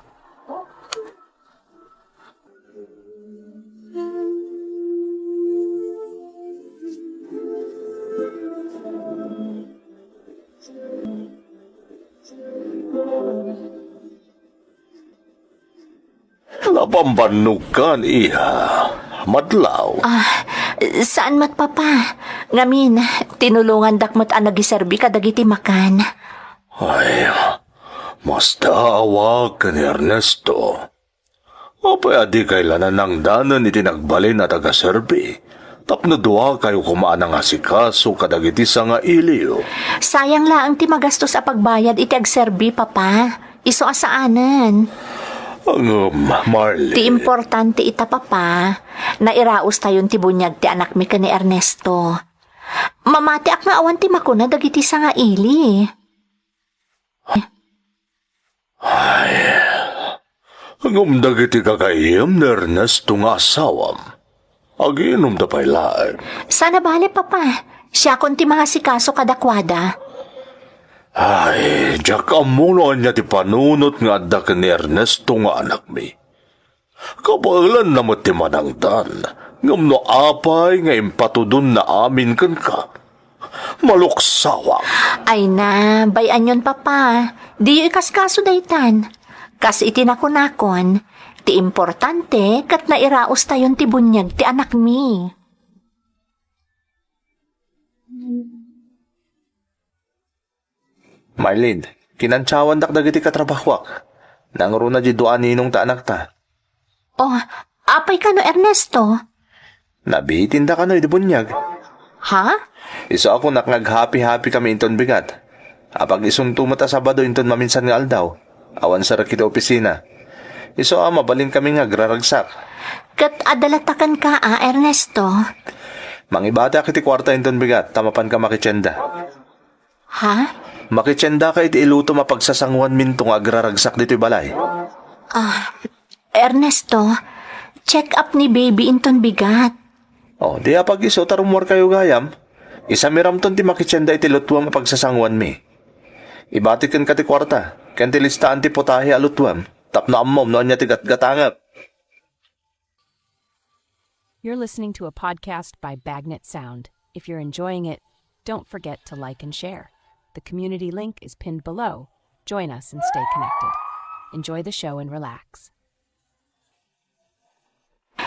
Napambannog kan, iha. Madlaw. Ah, saan met, Papa? Ngamin, tinulongandak met a nagiserbi kadagiti makan. Ay, masta awag ken ni Ernesto. Apay a dikay la nanangdanen iti nagbalin a tagaserbi? Tapno duakayo koma a nangasikaso kadagiti sangailiyo. Sayang laeng ti magastos a pagbayad iti agserbi, Papa. Isu a saanen. Ngem, Marlene. Ti importante ita, Papa, nairaostayon ti buniag ti anakmi ken ni Ernesto. Mamatiak nga awan ti makuna dagiti sangaili. Ay, ngem dagiti gagayyem ni Ernesto nga asawam, agiinumda pay laeng. Saan a bale, Papa. Siakon ti mangasikaso kadakuada. Ay, diak ammo no ania ti panunot nga adda ken ni Ernesto nga anakmi. Kabaelanna met ti manangdan, ngem no apay nga impatudonna amin kenka, maluksawak. Ay na, bay-anyon, Papa. Diyo ikaskaso daytan. Kas iti nakunakon, ti importante ket nairaostayon ti buniag ti anakmi. Marlene, kinantiawandak dagiti katrabahoak. Nangruna diay dua a ninong ta anakta. Oh, apay kano, Ernesto? Nabitinda kano idi buniag. Ha? Isu a kunak nga aghapi-hapi kami inton bigat. Apag-isunto met a Sabado inton maminsan nga aldaw. Awan sarek iti opisina. Isu a mabalin kami nga agraragsak. Ket adda latta kenka a, Ernesto? Mangibatiak iti kuarta inton bigat, ta mapanka makitienda. Ha? Makitiendaka iti ilutom a pagsasangoanminto nga agraragsak ditoy balay. Ah, Ernesto, check up ni baby inton bigat. Oh, di apag-isu ta rummuarkayo gayam. Isamiramton ti makitienda iti lutuem a pagsasangoanmi. Ibatik kenka ti kuarta, ken ti listaan ti putahe a lutuem, tapno ammom no ania ti gatgatangek. You're listening to a podcast by Bagnet Sound. If you're enjoying it, don't forget to like and share. The community link is pinned below. Join us and stay connected. Enjoy the show and relax.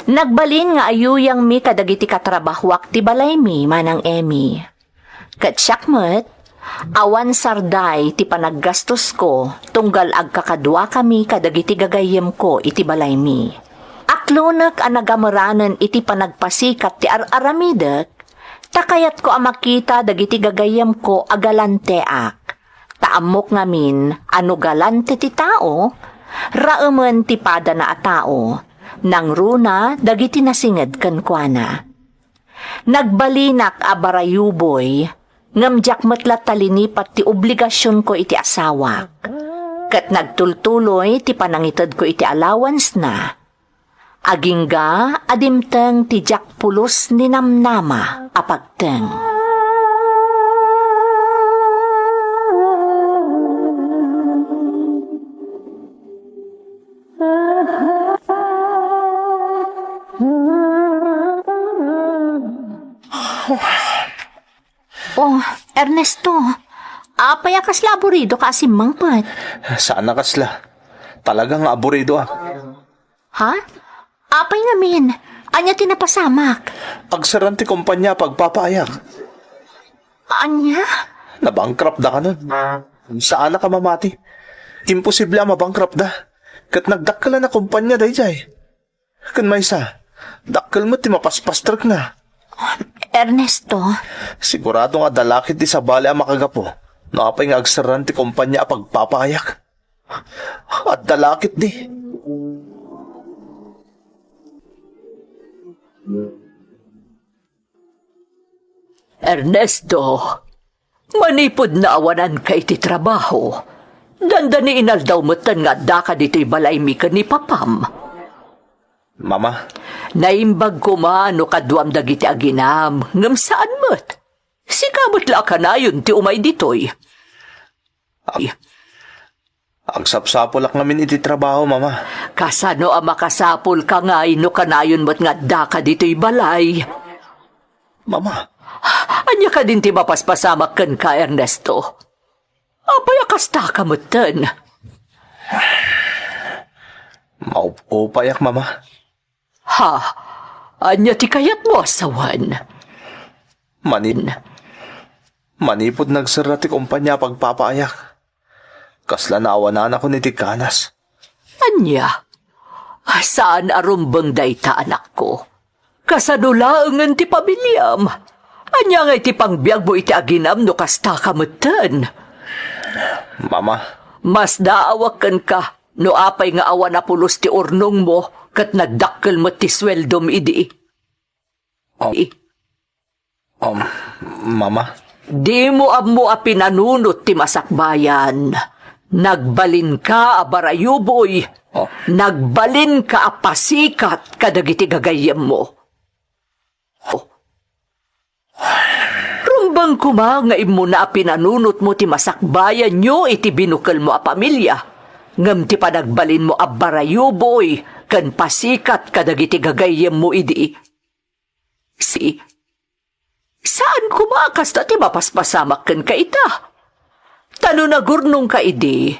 Nagbalin nga ayuyangmi kadagiti katrabahoak ti balaymi, Manang Emmy. Ket siak met, awan sarday ti panaggastosko tunggal agkakaduakami kadagiti gagayyemko iti balaymi. Aklonek a nagameranen iti panagpasikat ti ar-aramidek, ta kayatko a makita dagiti gagayyemko a galanteak. Ta ammok ngamin a no galante ti tao, raemen ti padana a tao, nangruna dagiti nasinged kenkuana. Nagbalinak a barayuboy, ngem diak met latta linipat ti obligasionko iti asawak. Ket nagtultuloy ti panangitedko iti allowance-na. Agingga a dimteng ti diak pulos ni namnama a pagteng. Oh, Ernesto, apay a kasla aburidoka a simmangpet? Saan a kasla. Talaga nga aburidoak. Ha? Apay ngamin? Ania ti napasamak? Agserran ti kompania a pagpapaayak. Ania? Nabankrupt da kanon. Saanak a mamati. Imposible a mabankrupt da. Ket nagdakkelan a kompania daydiay. Ken maysa, dakkel met ti mapaspastrekna. Ernesto. Sigurado nga adda lakit ti sabali a makagapu no apay nga agserran ti kompania a pagpapaayak. Adda lakit di. Ernesto, manipud naawananka iti trabaho, dandani inaldaw metten nga addaka ditoy balaymi ken ni papam. Mama. Naimbag koma no kaduam dagiti aginam, ngem saan met. Sika met la a kanayon ti umay ditoy. Ag-, agsapsapulak ngamin iti trabaho, Mama. Kasano a makasapulka ngay no kanayon met nga addaka ditoy balay? Mama. Ania kadin ti mapaspasamak kenka, Ernesto? Apay a kastaka metten? Maup-upayak, Mama. Ha? Ania ti kayatmo a sawen? Manin-, manipud nagserra ti kompania a pagpapaayak, kasla naawananakon iti kanas. Ania? Saan a rumbeng dayta, anakko. Kasano laengen ti pamiliam? Ania ngay ti pangbiagmo iti aginam no kastaka metten? Mama. Masdaawak kenka no apay nga awan a pulos ti urnongmo ket nagdakkel met ti sueldom idi. Um, i-, um, Mama? Dimo ammo a pinanunot ti masakbayan. Nagbalinka a barayuboy. Oh. Nagbalinka a pasikat kadagiti gagayyemmo. Oh. Rumbeng koma nga immuna a pinanunotmo ti masakbayanyo iti binukelmo a pamilia, ngem ti panagbalinmo a barayuboy ken pasikat kadagiti gagayyemmo idi. Si, saan koma a kasta ti mapaspasamak kenka ita. Ta no nagurnongka idi,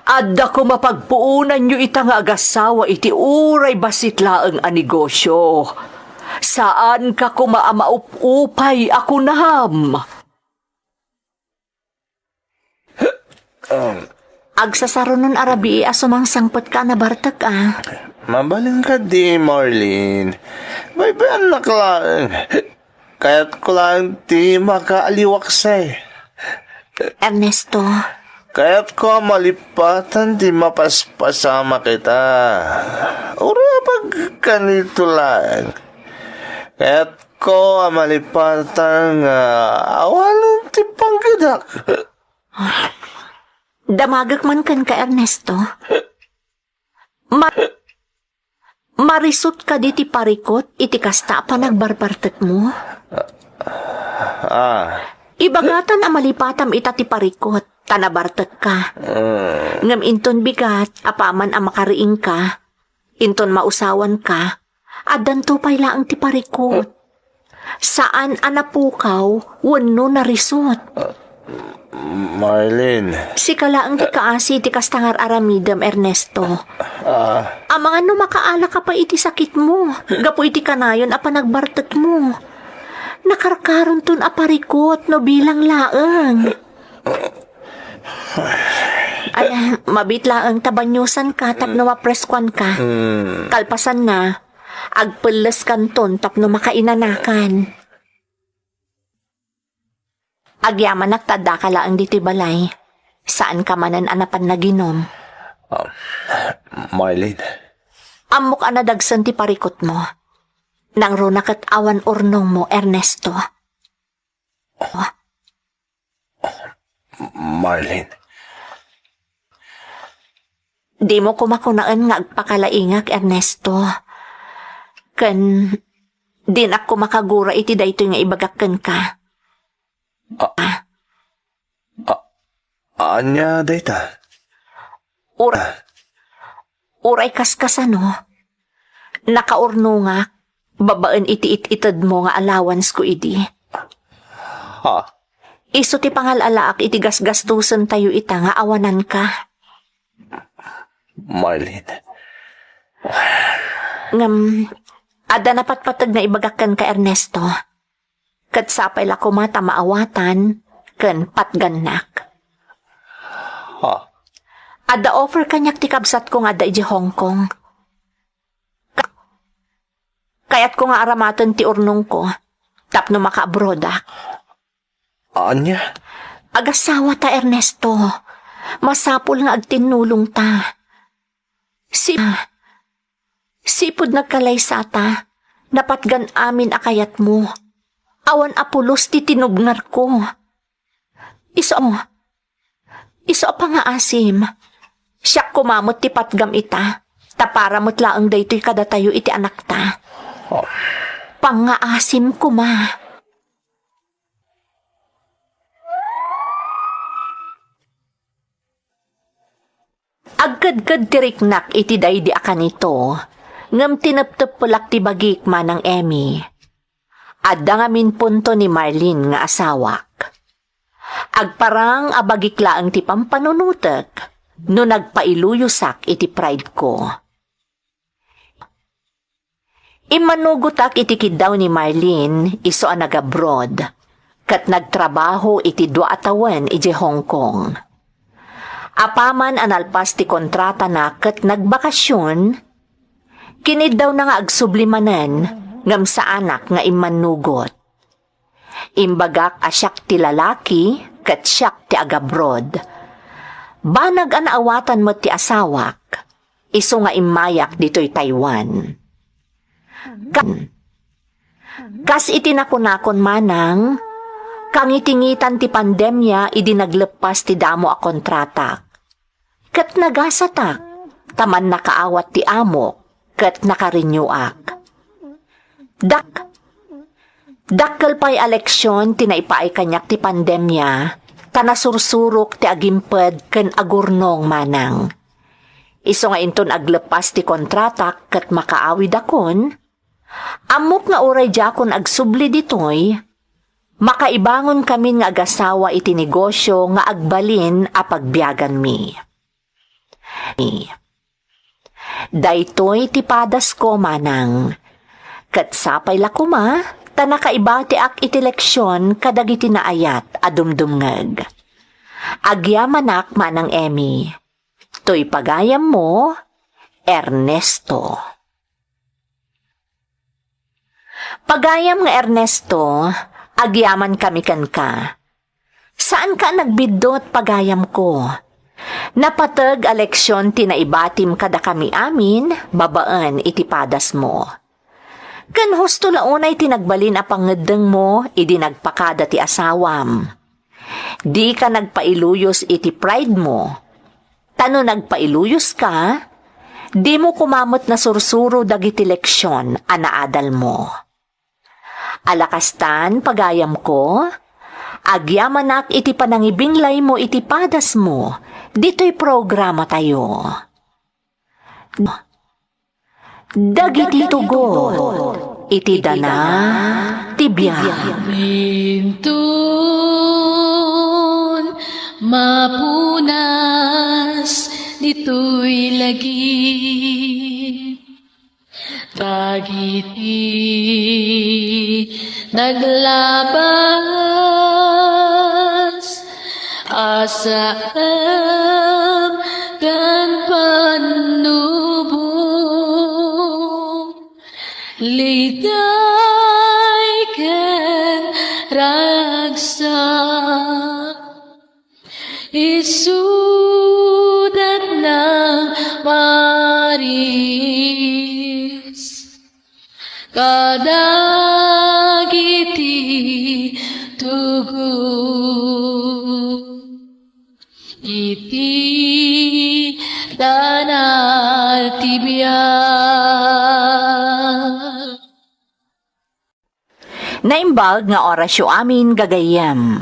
adda koma pagpuonanyo ita nga agassawa iti uray bassit laeng a negosio. Saanka koma a maup-upay a kunam. Um, Agsasarunon a rabii a sumangsangpetka a nabartek a. Mabalin kadi, Marlene. Baybayannak laeng. Kayatko laeng ti makaaliwaksay. Ernesto. Kayatko a malipatan ti mapaspasamak ita. Uray a pagkanito laeng. Kayatko a malipatan nga awanen ti panggedak. Damagek man kenka, Ernesto. Ma-, marisut kadi ti parikut iti kasta a panagbarbartekmo? Ah. Ibagatan a malipatam ita ti parikut, ta nabartekka. Mm. Ngem inton bigat, apaman a makariingka, inton mausawanka, addanto pay laeng ti parikut. Saan a napukaw wenno narisut. Marlene. Sika laeng ti kaasi iti kasta nga ar-aramidem, Ernesto. Ah. Amangan no makaalaka pay iti sakitmo, gapu iti kanayon a panagbartekmo. Nakarkaronton a parikut no bilang laeng. Ay, mabiit laeng ta banyosanka tapno mapreskuanka. Mm. Kalpasanna, agpelleskanton tapno makainanakan. Agyamanak ta addaka laeng ditoy balay. Saanka manen a napan naginom. Ah, Marlene. Ammok a nadagsen ti parikutmo. Nangruna ket awan urnongmo, Ernesto. Marlene. Dimo koma kunaen nga agpakalaingak, Ernesto. Ken dinak koma kagura iti daytoy nga ibagak kenka. A-, a-, ania dayta? Ura-, Uray kaskasano, nakaurnongak babaen iti it-itedmo nga allowance ko idi. Ha? Isu ti pangal-alaak iti gasgastusentayo ita nga awananka. Marlene. Ngem, adda napatpateg nga ibagak kenka, Ernesto. Ket sapay la koma ta maawatan ken patgannak. Ha? Adda offer kaniak ti kabsatko nga adda idiay Hong Kong. Ka-, kayatko nga aramaten ti urnongko tapno maka-abroadak. Ania? Agasawata, Ernesto. Masapul nga agtinnulongta. Si-, sipud nagkalaysata, napatgan amin a kayatmo. Awan a pulos ti tinubngarko. Isu, isu a pangngaasim. Siak koma met ti patgam ita, ta para met laeng daytoy kadatayo iti anakta. Oh. Pangngaasim koma. Agkedked ti riknak iti daydi a kanito, ngem tinepteppelak ti bagik, Manang Emmy. Adda ngamin punto ni Marlene nga asawak. Agparang a bagik laeng ti pampanunotek no nagpailuyosak iti pride ko. Immanugotak iti kiddaw ni Marlene, isu a nag-abroad, ket nagtrabaho iti dua a tawen idiay Hong Kong. Apaman a nalpas ti kontratana ket nagbakasion, kiniddawna nga agsubli manen ngem saanak nga immanugot. Imbagak a siak ti lalaki ket siak ti agabroad. Banag a naawatan met ti asawak, isu nga immayak ditoy Taiwan. Kan, kas iti nakunakon manang, kangitingitan ti pandemia idi nagleppas ti damo a kontratak. Ket nagasatak, ta mannakaawat ti amok, ket nakarenewak. Dak-, dakkel pay a leksion ti naipaay kaniak ti pandemia, ta nasursurok ti agimped ken agurnong manang. Isu nga inton agleppas ti kontratak ket makaawidakon, ammok nga uray diakon agsubli ditoy, makaibangon kamin nga agasawa iti negosio nga agbalin a pagbiaganmi. Daytoy ti padasko, manang. Ket sapay la koma, ta nakaibatiak iti leksion kadagiti naayat a dumdumngeg. Agyamanak, Manang Emmy. Toy pagayammo, Ernesto. Pagayam nga Ernesto, agyamankami kenka. Saanka a nagbiddut, pagayamko. Napateg a leksion ti naibatim kadakami amin babaen iti padasmo. Ken husto la unay ti nagbalin a pangngeddengmo idi nagpakada ti asawam. Dika nagpailuyos iti pride mo. Ta no nagpailuyoska, dimo koma met nasursuro dagiti leksion a naadalmo. Ala kastan, pagayamko, agyamanak iti panangibinglaymo iti padasmo ditoy programatayo. Dagiti tugot iti dana ti biag. Inton mapunas ditoy lagip, dagiti naglabas a saem ken pannubo. Liday ken ragsak, isudat nang maris kadagiti tugot iti dana ti biag. Naimbag nga orasyo amin, gagayyem.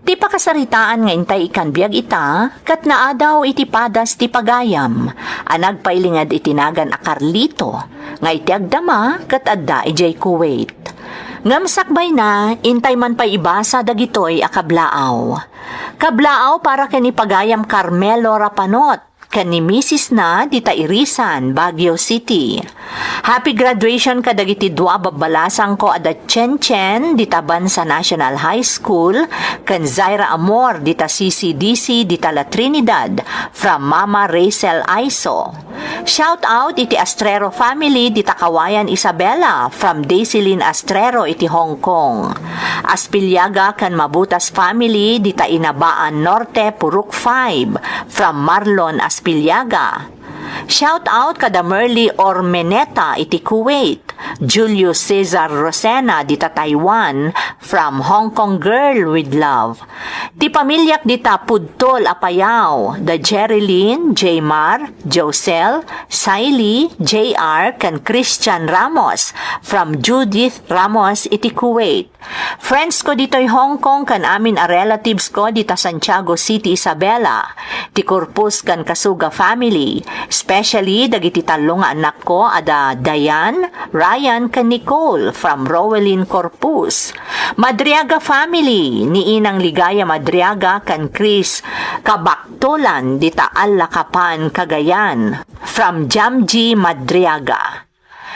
Ti pakasaritaan nga intay ikkan biag ita, ket naadaw iti padas ti pagayam a nagpailinged iti nagan a Carlito, nga iti agdama ket adda idiay Kuwait. Ngem sakbayna, intay man pay ibasa dagitoy a kablaaw. Kablaaw para ken ni Pagayam Carmelo Rapanot ken ni misisna dita Irisan, Baguio City. Happy graduation kadagiti dua a babbalasangko a da Chen Chen dita Bansa National High School ken Zaira Amor dita C C D C dita La Trinidad, from Mama Rachel Aiso. Shout out iti Astrero family dita Kawayan, Isabela, from Daisilin Astrero iti Hong Kong. Aspiliaga ken Mabutas family dita Inabaan Norte, Purok five, from Marlon Aspiliaga. Shout out kada Merly Ormeneta iti Kuwait, Julio Cesar Rosena dita Taiwan, from Hong Kong Girl with Love. Ti pamiliak dita Pudtol, Apayao, da Jerilyn, Jmar, Josel, Siley, J R, ken Christian Ramos, from Judith Ramos iti Kuwait. Friends ko ditoy Hong Kong ken amin a relatives ko dita Santiago City, Isabela, ti Corpus ken Kasuga family, especially dagiti tallo nga annakko a da Diane, Ryan, ken Nicole from Roelin Corpus. Madriaga family, ni Inang Ligaya Madriaga ken Chris Kabaktolan dita Alakapan, Cagayan, from Jamji Madriaga.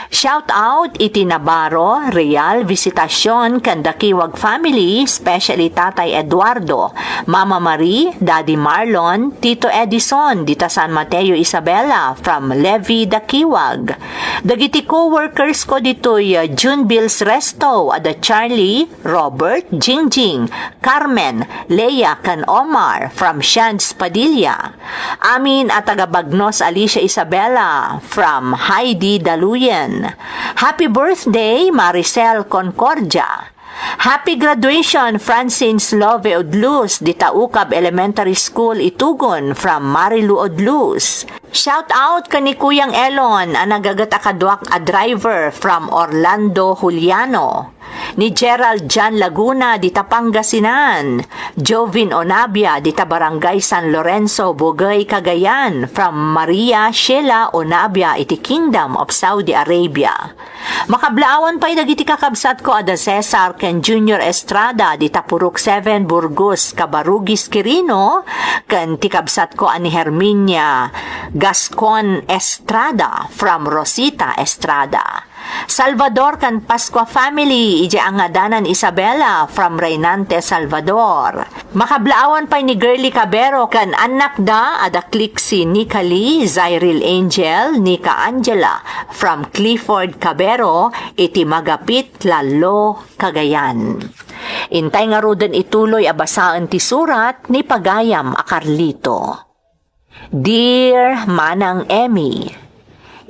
Shout out iti Navarro, Real, Visitacion, ken Dakiwag family, especially Tatay Eduardo, Mama Marie, Daddy Marlon, Tito Edison, dita San Mateo, Isabela, from Levi Dakiwag. Dagiti co-workers ko ditoy, uh, June Bills Resto, ada Charlie, Robert, Jingjing, Carmen, Lea, ken Omar, from Shads Padilla. Amin a taga Bagnos, Alicia Isabela, from Heidi Daluyen. Happy birthday, Maricel Concordia. Happy graduation, Francine Slove Udlus, dita Ukab Elementary School, Itugon, from Marilu Udlus. Shout out ken ni Kuyang Elon a nagaget a kaduak a driver, from Orlando Juliano. Ni Gerald John Laguna dita Pangasinan, Jovin Onabia dita Barangay San Lorenzo, Bugey, Cagayan, from Maria Sheila Onabia iti Kingdom of Saudi Arabia. Makablaawan pay dagiti kakabsatko a da Cesar ken Junior Estrada dita Purok seven, Burgos, Cabarugis, Quirino, ken ti kabsatko a ni Herminia Gascon Estrada from Rosita Estrada. Salvador ken Pascua family, idiay angadanan Isabela from Reynante, Salvador. Makablaawan pay ni Girly Cabero ken annakda a da Clixie Nicali, Zyril Angel, Nika Angela, from Clifford Cabero, iti Magapit, Lalo, Cagayan. Intay ngaruden ituloy a basaen ti surat ni Pagayam a Carlito. Dear Manang Emmy,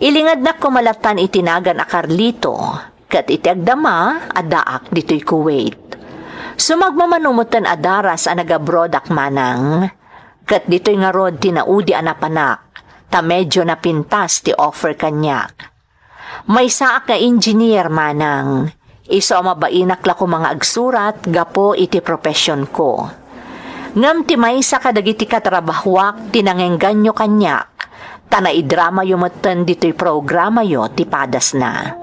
ilingednak koma lattan iti nagan a Carlito, ket iti agdama, addaak ditoy Kuwait. Sumagmamano metten a daras a nagabroadak, manang, ket ditoy ngarud ti naudi a napanak, ta medio napintas ti offer kaniak. Maysaak nga engineer, manang. Isu a mabainak la koma nga agsurat gapu iti professionko. Ngem ti maysa kadagiti katrabahuak ti nangengganyo kaniak, ta naidramayo metten ditoy programayo ti padasna.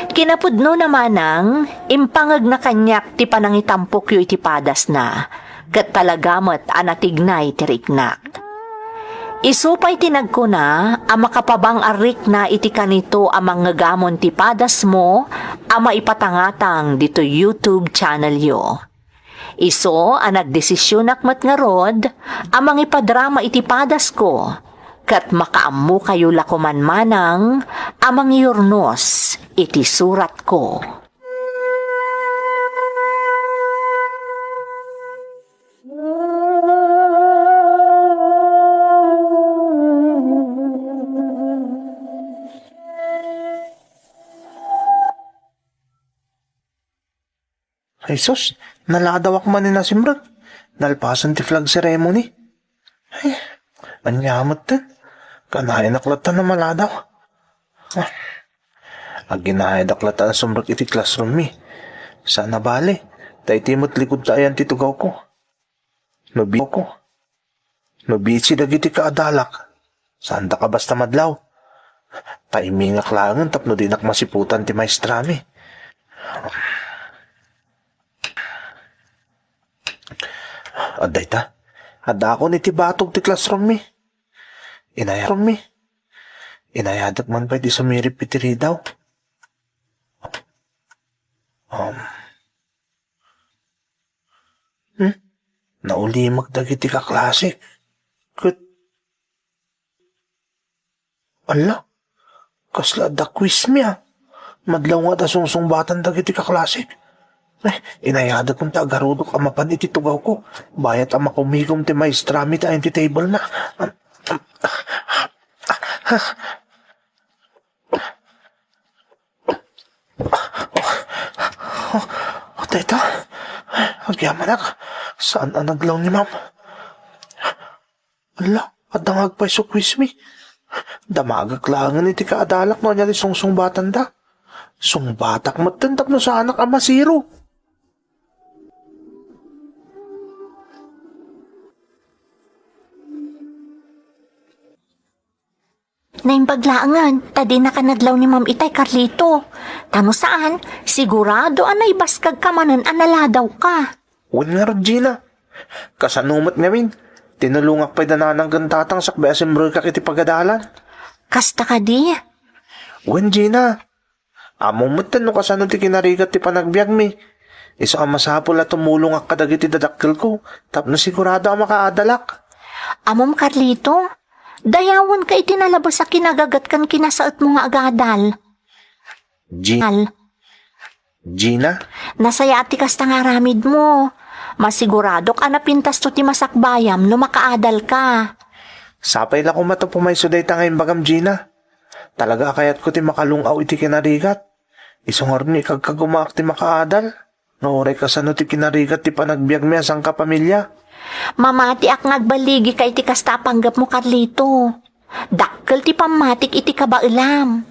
Kinapudnona, manang, impangegna kaniak ti panangitampokyo iti padasna, ket talaga met a natignay ti riknak. Isu pay ti nagkuna a makapabang-arikna iti kanito a mangngegamon ti padasmo a maipatangatang ditoy YouTube channelyo. Isu a nagdesisionak met ngarud a mangipadrama iti padasko, ket makaammokayo la koman, manang, a mangyurnos iti suratko. Ay sus, naladawak man ni nasimrek. Nalpasen ti flag ceremony. Ay, ania metten? Kanayanak latta a maladaw. Ah, aginayadak latta a sumrek iti classroom mi. Saan a bale, ta iti met likud ta ayan ti tugawko. No bi-, no busy dagiti kaadalak, saandak a basta madlaw. Taimingak laengen tapno dinak masiputan ti maestrami. Adda ita, addaakon iti batog ti classroom mi. Inaya-, mi. Inayadek man pay ti sumirip iti ridaw. Um. Hmm? Naulimek dagiti kaklasik. Ket, ala, kasla adda quiz mi, a. Madlaw nga adda sungsungbatan dagiti kaklasik. Eh, inayadek ta agarudok a mapan iti tugawko. Bayat a makumigom ti maestra mi ta iti table na. Oh, tayta, agyamanak, saan a naglaw ni ma'am? Ala, adda nga agpayso quiz mi. Damagek laengen iti kaadalak no ania ti sungsungbatanda. Sungbatak metten tapno saanak a masiro. Naimbag laengen, ta dinaka naglaw ni Ma'am itay, Carlito. Ta no saan, sigurado a naibaskagka manen a naladawka. Wen ngarud, Gina. Kasano met ngamin? Tinulongak pay da nanang ken tatang sakbay a simrekak iti pagadalan. Kasta kadi? Wen, Gina. Ammom metten no kasano ti kinarigat ti panagbiagmi. Isu a masapul a tumulongak kadagiti dadakkelko tapno sigurado a makaadalak. Ammom, Carlito, dayawenka iti nalabes a kinagaget ken kinasaetmo nga agadal. Gi-, Al. Gina? Nasayaat ti kasta nga aramidmo. Masiguradok a napintasto ti masakbayam no makaadalka. Sapay la koma ta pumayso dayta nga imbagam, Gina. Talaga a kayatko ti makalung-aw iti kinarigat. Isu ngarud nga ikagkagumaak ti makaadal. Nga uray kasano ti kinarigat ti panagbiagmi a sangkapamilya. Mamatiak nga agballigika iti kasta a panggepmo, Carlito. Dakkel ti pammatik iti kabaelam.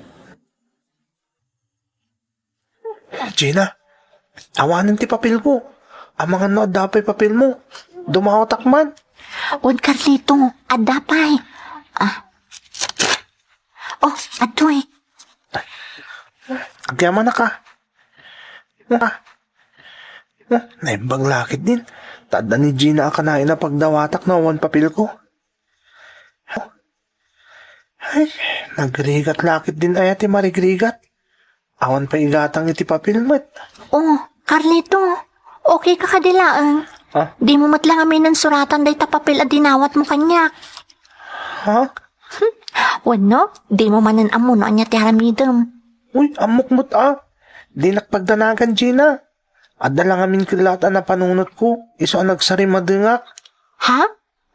Gina, awanen ti papelko. Amangan no adda pay papelmo. Dumawatak man. Wen, Carlito, adda pay. Ah. Oh, adtoy. Agyamanak a. Ah. Ah, naimbag la ketdin. Ta adda ni Gina a kanayon a pagdawatak no awan papelko. Ay, nagrigat la ketdin aya ti marigrigat. Awan pay igatang iti papel met. Oh, Carlito, okay ka kadi laeng? Ah? Dimo met la ngaminen suratan dayta papel a dinawatmo kaniak. Ha? Wenno, dimo manen ammo no ania ti aramidem. Uy, ammok met a. Dinak pagdanagan, Gina. Adda la ngamin kellat a napanunotko, isu a nagsarimadengak. Ha?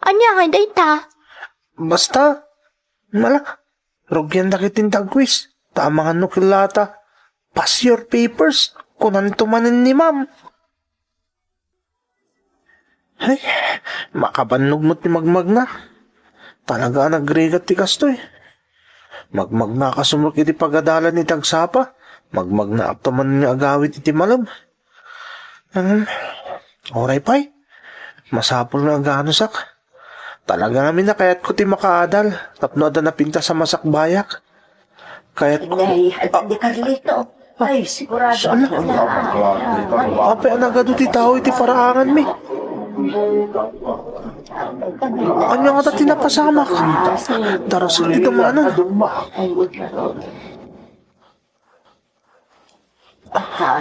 Ania ngay dayta? Basta, mala, rugian dagiti nagquiz, ta amangan no kellata, "Pass your papers," kunanto manen ni ma'am. Ay, makabannog met ti magmagna. Talaga a nagrigat ti kastoy. Magmagna a kasumrek iti pagadalan iti agsapa, magmagna a manen nga agawid iti malem. Hmm, uray pay. Masapul nga aganusak. Talaga ngamin a kayatko ti makaadal tapno adda napintas a masakbayak. Kayatko. Nay, adda ni Carlito. Ay, sigurado. Saan? Apay a nagadu ti tao iti paraanganmi? Ania ngata ti napasamak? Darasek ti damanan. Ha?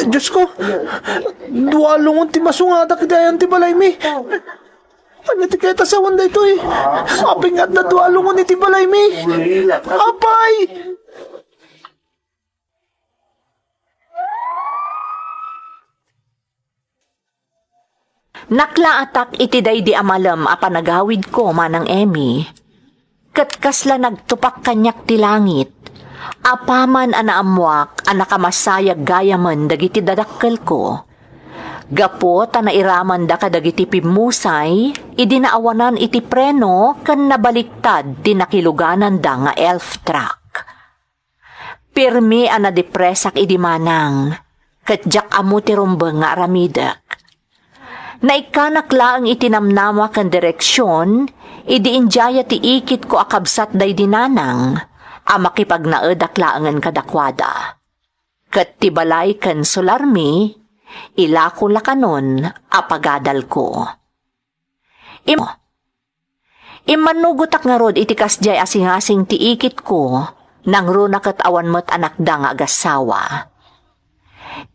Diyos ko! Dua lungon ti masungadak iti ayan ti balaymi. Ania ti kayat a sawen daytoy? Apay nga adda dua lungon iti balaymi? Apay! Naklaatak iti daydi a malem a panagawidko, Manang Emmy, ket kasla nagtupak kaniak ti langit, apaman a naammoak a nakamasayag gayamen dagiti dadakkelko. Gapu ta nairamanda kadagiti pimmusay idi naawanan iti preno ken nabaliktad ti nakilugananda nga elf truck. Pirmi a nadepresak idi manang, ket diak ammo ti rumbeng nga aramidek. Naikkanak laeng iti namnama ken direksion, idi indiaya ti ikitko a kabsat daydi nanang, a makipagnaedak laengen kadakuada. Ket ti balay ken solarmi, Ilako la kanon a pagadalko. Im-, immannugotak ngarud iti kasdiay a singasing ti ikitko, nangruna ket awan met anakda nga agassawa.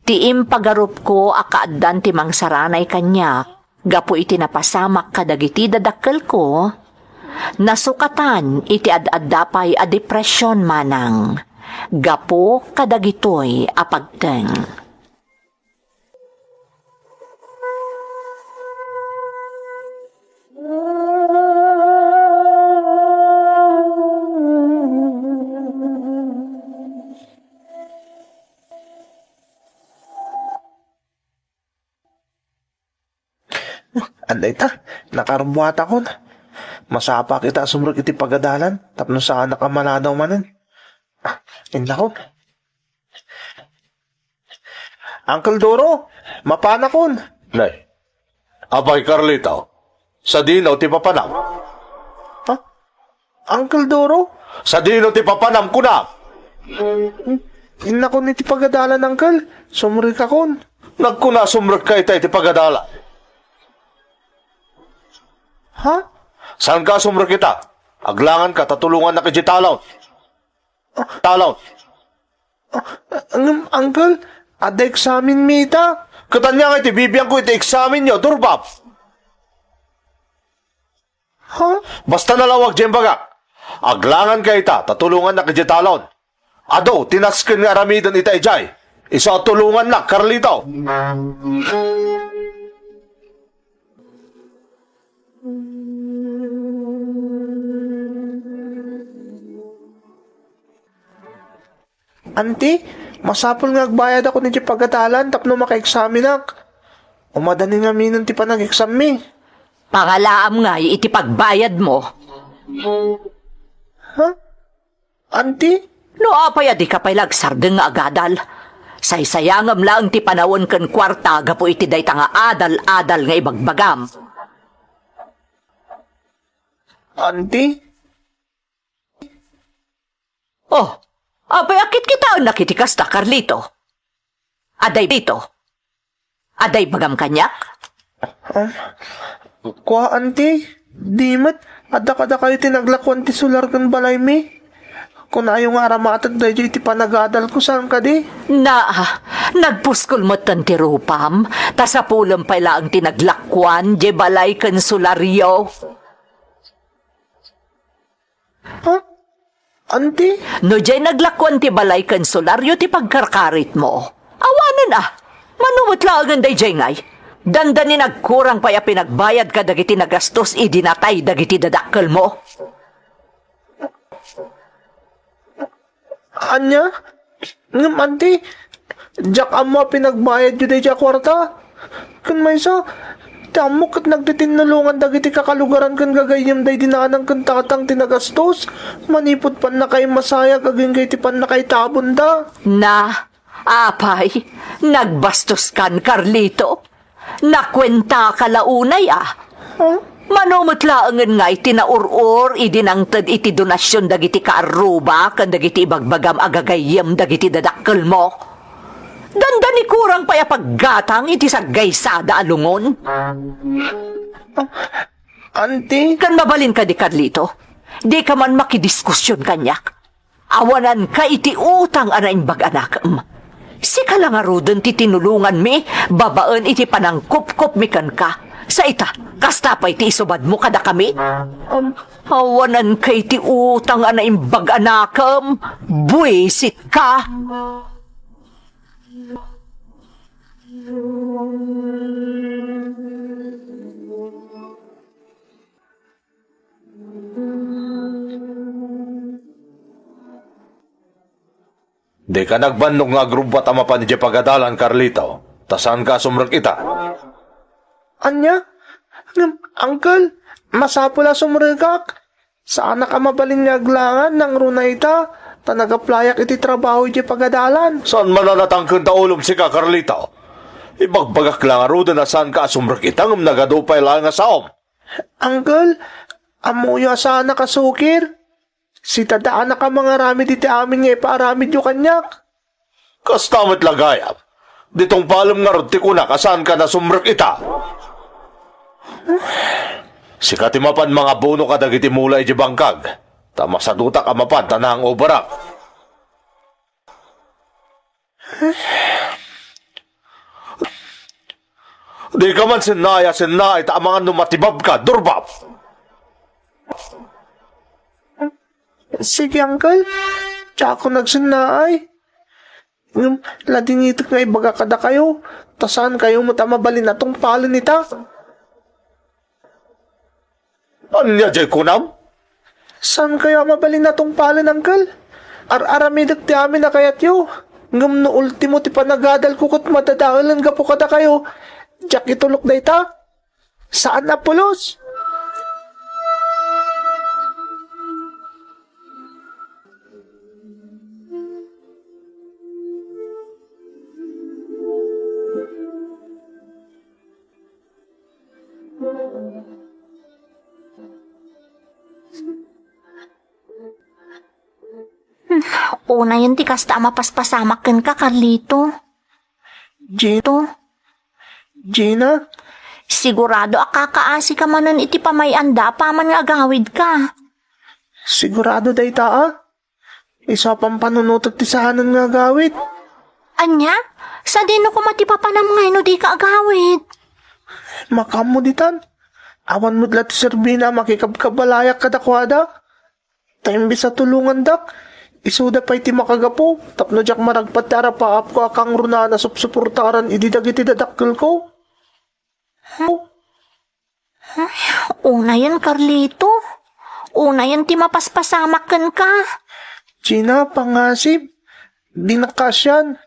Ti impagarupko a kaaddan ti mangsaranay kaniak gapu iti napasamak kadagiti dadakkelko, nasukatan iti ad-adda pay a depression manang gapu kadagitoy a pagteng. Anda ita, nakarbuatakon. Masapa kita a sumrek iti pagadalan, tapno saanak a maladaw manen. Ah, inlakon. Uncle Doro, mapanakon. Nay, apay Carlito, sadino ti papanam? Ha? Uncle Doro? Sadino ti papanam, kuna? Innakon iti pagadalan, Uncle. Sumrekakon. Nagkuna, sumrekka ita iti pagadalan. Ha? Saanka a sumrek ita? Aglanganka ta tulongannak iti talon. Talon. Ngem, Uncle, adda eksaminmi ita. Ket ania ngay ti bibiangko iti eksamenyo, Durbab? Ha? Basta nalawag diay imbagak. Aglanganka ita, ta tulongannak idiay talon. Adu ti nasken nga aramiden ita idiay. Isu a tulongannak, Carlito. Anti, masapul nga agbayadakon iti pagadalan tapno makaeksamenak. Umadani ngaminen ti panageksammi. Pangalaam ngay iti pagbayadmo. Ha? Anti? No apay a dika pay la agsardeng nga agadal? Saysayangem laeng ti panawen ken kuarta gapu iti dayta nga adal-adal nga ibagbagam. Anti? Oh, apay a kitkitaennak iti kasta, Carlito? Adda dito? Adda ibagam kaniak? Um, kua, Anti, di met, adda kadakayo ti naglakuan ti solar ken balaymi. Kunayo nga aramatek daydiay iti panagadalko, saan kadi? Na, nagpuskol metten ti rupam, ta sapulem pay laeng ti naglakuan diay balay ken solaryo. Ha? Anti? No diay naglakuan ti balay ken solaryo ti pagkarkaritmo, awanen a, mano met laengen daydiay ngay. Dandani nagkurang pay a pinagbayad kadagiti nagastos idi natay dagiti dadakkelmo. Ania? Ngem, Anti, diak ammo a pinagbayadyo daydiay a kuarta. Ken maysa, ti ammok ket nagtitinnulongan dagiti kakalugaran ken gagayyemda idi nanang ken tatang ti nagastos manipud pannakaimmasayag agingga iti pannakaitabonda. Na, apay, nagbastoskan, Carlito? Nakuentaka la unay a? Huh? Mano met laengen ngay ti naur-or idi nangted iti donasion dagiti kaarruba ken dagiti ibagbagam a gagayyem dagiti dadakkelmo? Dandani kurang pay a paggatang iti saggaysada a lungon. Anti? Ken mabalin kadi, Carlito? Dika man makidiskusion kaniak. Awananka iti utang a naimbag a nakem. Sika la ngaruden ti tinulonganmi babaen iti panangkupkupmi kenka. Sa ita, kasta pay ti isubadmo kadakami? Um, awananka iti utang a naimbag a nakem. Buisitka! Dika nagbannog nga agrubbat a mapan idiay pagadalan, Carlito, ta saanka a sumrek ita. Ania? Ngem, Uncle, masapul a sumrekak. Saanak a mabalin nga aglangan nangruna ita, ta nagaplayak iti trabaho idiay pagadalan. Saan man a natangken ta ulom sika, Carlito? Ibagbagak la ngaruden a saanka a sumrek ita ngem nagadu pay laeng a saom. Uncle, ammoyo a saanak a sukir? Sitadaanak a mangaramid iti amin nga ipaaramidyo kaniak. Kasta met la gayam. Di tungpalem ngarud ti kunak a saanka nasumrek ita. Sika ti mapan mangabono kadagiti mula iti bangkag, ta masadutak a mapan ta nangoberak. Dika man sinnaay a sinnaay ta amangan no matibabka, Durbab. Sige, Uncle. Diakon agsinnaay. Ngem, ladingitek nga ibaga kadakayo, ta saankayo met a mabalin a tungpalen ita. Ania diay kunam? Saankayo a mabalin a tungpalen, Uncle? Ar-aramidek ti amin a kayatyo. Ngem no ultimo ti panagadalko ket madadaelen gapu kadakayo, diak itulok dayta. Saan a pulos. Unayen ti kasta a mapaspasamak kenka, Carlito. Gina? Gina? Sigurado a kakaasika manen iti pamay-anda apaman nga agawidka. Sigurado dayta, a? Isu a pampanunotek ti saanen nga agawid. Ania? Sadino koma ti papanam ngay no dika agawid? Makaammo ditan. Awan met la ti serbina a makikabkabalayak kadakuada. Ta imbes a tulongandak, isuda pay ti makagapu tapno diak maragpat ti arapaapko a kangrunaan a supsuportaran idi dagiti dadakkelko. Ay, unayen, Carlito. Unayen ti mapaspasamak kenka. Gina, pangasib. Di nakaasian.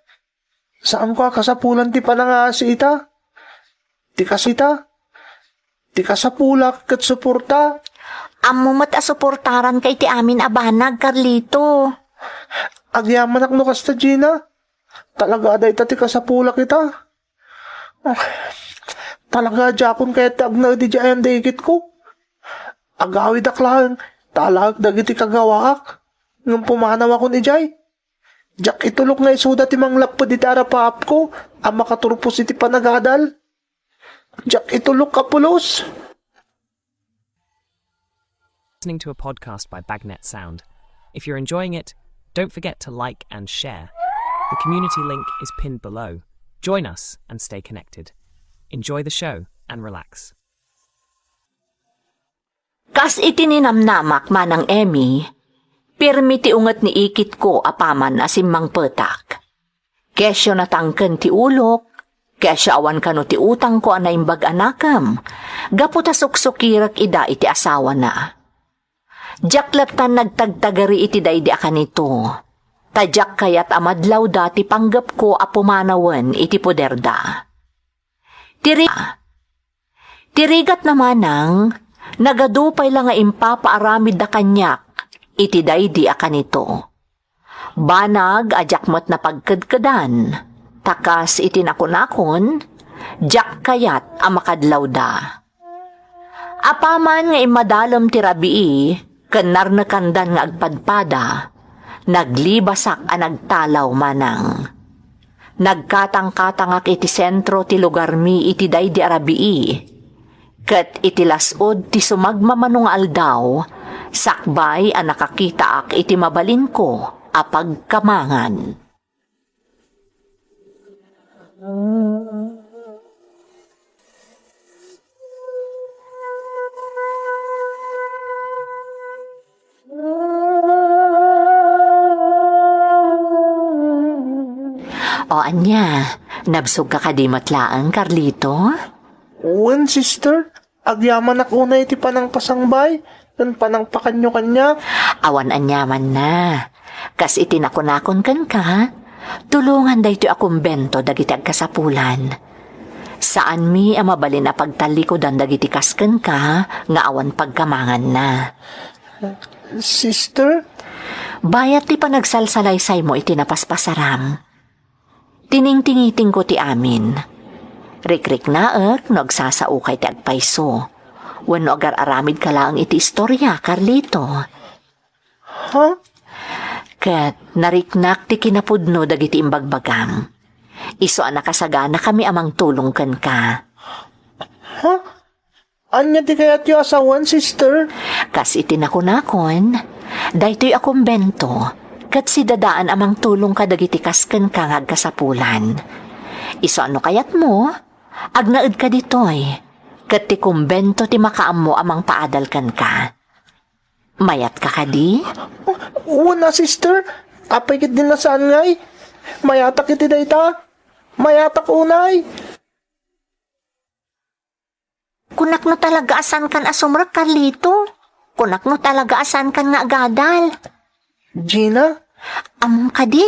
Saanko a kasapulan ti panangaasi ita. Ti kas-, ita. Ti kasapulak ket suporta. Ammo met a suportaranka iti amin a banag, Carlito. Agyamanak no kasta, Gina. Talaga a dayta ti kasapulak ita. Ah, talaga a diakon kayat ti agnaed idiay ayan dagitko. Agawidak laeng, ta alaek dagiti kagawaak. Ngem pumanawakon idiay. Diak itulok nga isuda ti manglapped iti arapaapko a makaturpos iti panagadal. Diak itulok a pulos. Listening to a podcast by Bagnet Sound. If you're enjoying it, don't forget to like and share. The community link is pinned below. Join us and stay connected. Enjoy the show and relax. Kas iti ninamnamak, Manang Emmy, pirmi ti unget ni ikitko apaman a simmangpetak. Kesyo natangken ti ulok, kesyo awan kano ti utangko a naimbag a nakem, gapu ta suksukirek ida iti asawana. Diak lattan nagtagtagari iti daydi a kanito, ta diak kayat a madlawda ti panggepko a pumanawen iti poderda. Ti ri-, ti rigatna, Manang, nagadu pay la nga impapaaramidda kaniak iti daydi a kanito. Banag a diak met napagkedkedan, ta kas iti nakunakon, diak kayat a makadlawda. Apaman nga immadalem ti rabii ken narnekandan nga agpadpada, naglibasak a nagtalaw, Manang. Nagkatangkatangak iti sentro ti lugarmi iti daydi a rabii, ket iti las-ud ti sumagmamano nga aldaw, sakbay a nakakitaak iti mabalinko a pagkamangan. O ania, nabsogka kadi met laeng, Carlito? Wen, sister. Agyamanak unay iti panangpasangbay ken panangpakanyo kaniak. Awan aniamanna. Kas iti nakunakon kenka, tulongan daytoy a kumbento dagiti agkasapulan. Saanmi a mabalin a pagtallikudan dagiti kas kenka nga awan pagkamanganna. Sister? Bayat ti panagsalsalaysaymo iti napaspasaram. Tiningtingitingko ti amin. Rikriknaek no agsasaoka iti agpayso, wenno agar-aramidka laeng iti istoria, Carlito. Ha? Ket nariknak ti kinapudno dagiti imbagbagam. Isu a nakasaganakami a mangtulong kenka. Ha? Ania ti kayatyo a sawen, sister? Kas iti nakunakon, daytoy a kumbento, ket sidadaan a mangtulong kadagiti kas kenka nga agkasapulan. Isu a no kayatmo, agnaedka ditoy, ket ti kumbento ti makaammo a mangpaadal kenka. Mayatka kadi? Wen a, sister. Apay ketdi a saan ngay? Mayatak iti dayta. Mayatak unay. Kunak no talaga a saankan a sumrek, Carlito. Kunak no talaga a saankan nga agadal. Gina? Ammom kadi,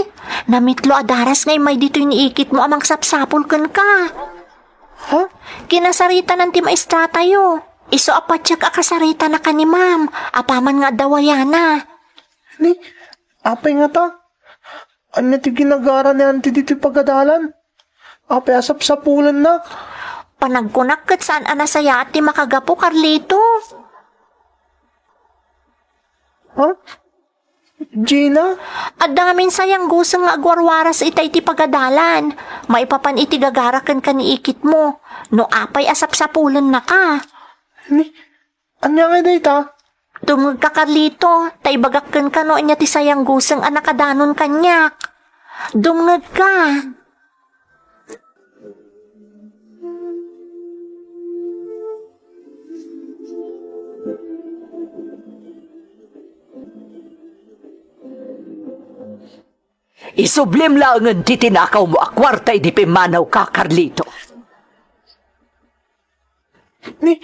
namitlo a daras nga immay ditoy ni ikitmo a mangsapsapul kenka. Ha? Kinasaritanan ti maestratayo. Isu a patiek a kasaritanaka ni Ma'am, apaman nga adda wayana. Ni, apay ngata? Ania ti ginagara ni Auntie ditoy pagadalan? Apay a sapsapulennak? Panagkunak ket saan a nasayaat ti makagapu, Carlito. Ha? Gina? Adda ngamin sayanggosen nga agwarwaras itay ti pagadalan. Maipapan iti gagara kenka ni ikitmo. No apay a sapsapulennaka. Ni, ania ngay dayta? Dumngegka, Carlito, ta ibagak kenka no ania ti sayanggosen a nakadanon kaniak. Dumngegka. Isublim laengen ti tinakawmo a kuarta idi pimmanawka, Carlito. Ni,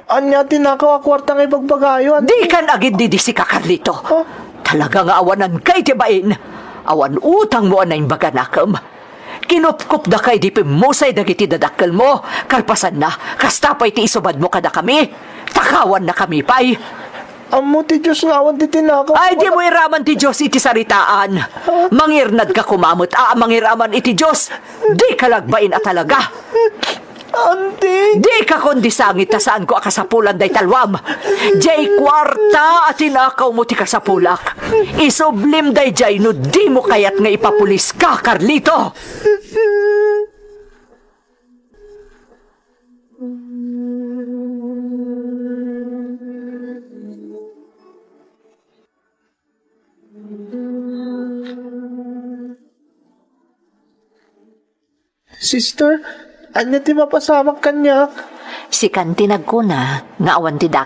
ania ti nakaw a kuarta nga ibagbagayo, Auntie? Dikan agindidisika, Carlito. Oh. Talaga nga awananka iti bain. Awan utangmo a naimbag a nakem. Kinupkopdaka idi pimmusay dagiti dadakkelmo. Kalpasanna, kasta pay ti isubadmo kadakami. Takawannakami pay. Ammo ti Dios nga awan ti tinakaw. Ay, dimo iraman ti Dios iti saritaan. Mangirnadka koma met a mangiraman iti Dios. Dika lagbain a talaga. Auntie! Dika kundi sangit ta saanko a kasapulan dayta luam. Jay kuarta a tinakawmo ti kasapulak. Isublim dayjay no dimo kayat nga ipapuliska, Carlito. Sister, ania ti mapasamak kaniak? Sikan ti nagkuna nga awan ti dakes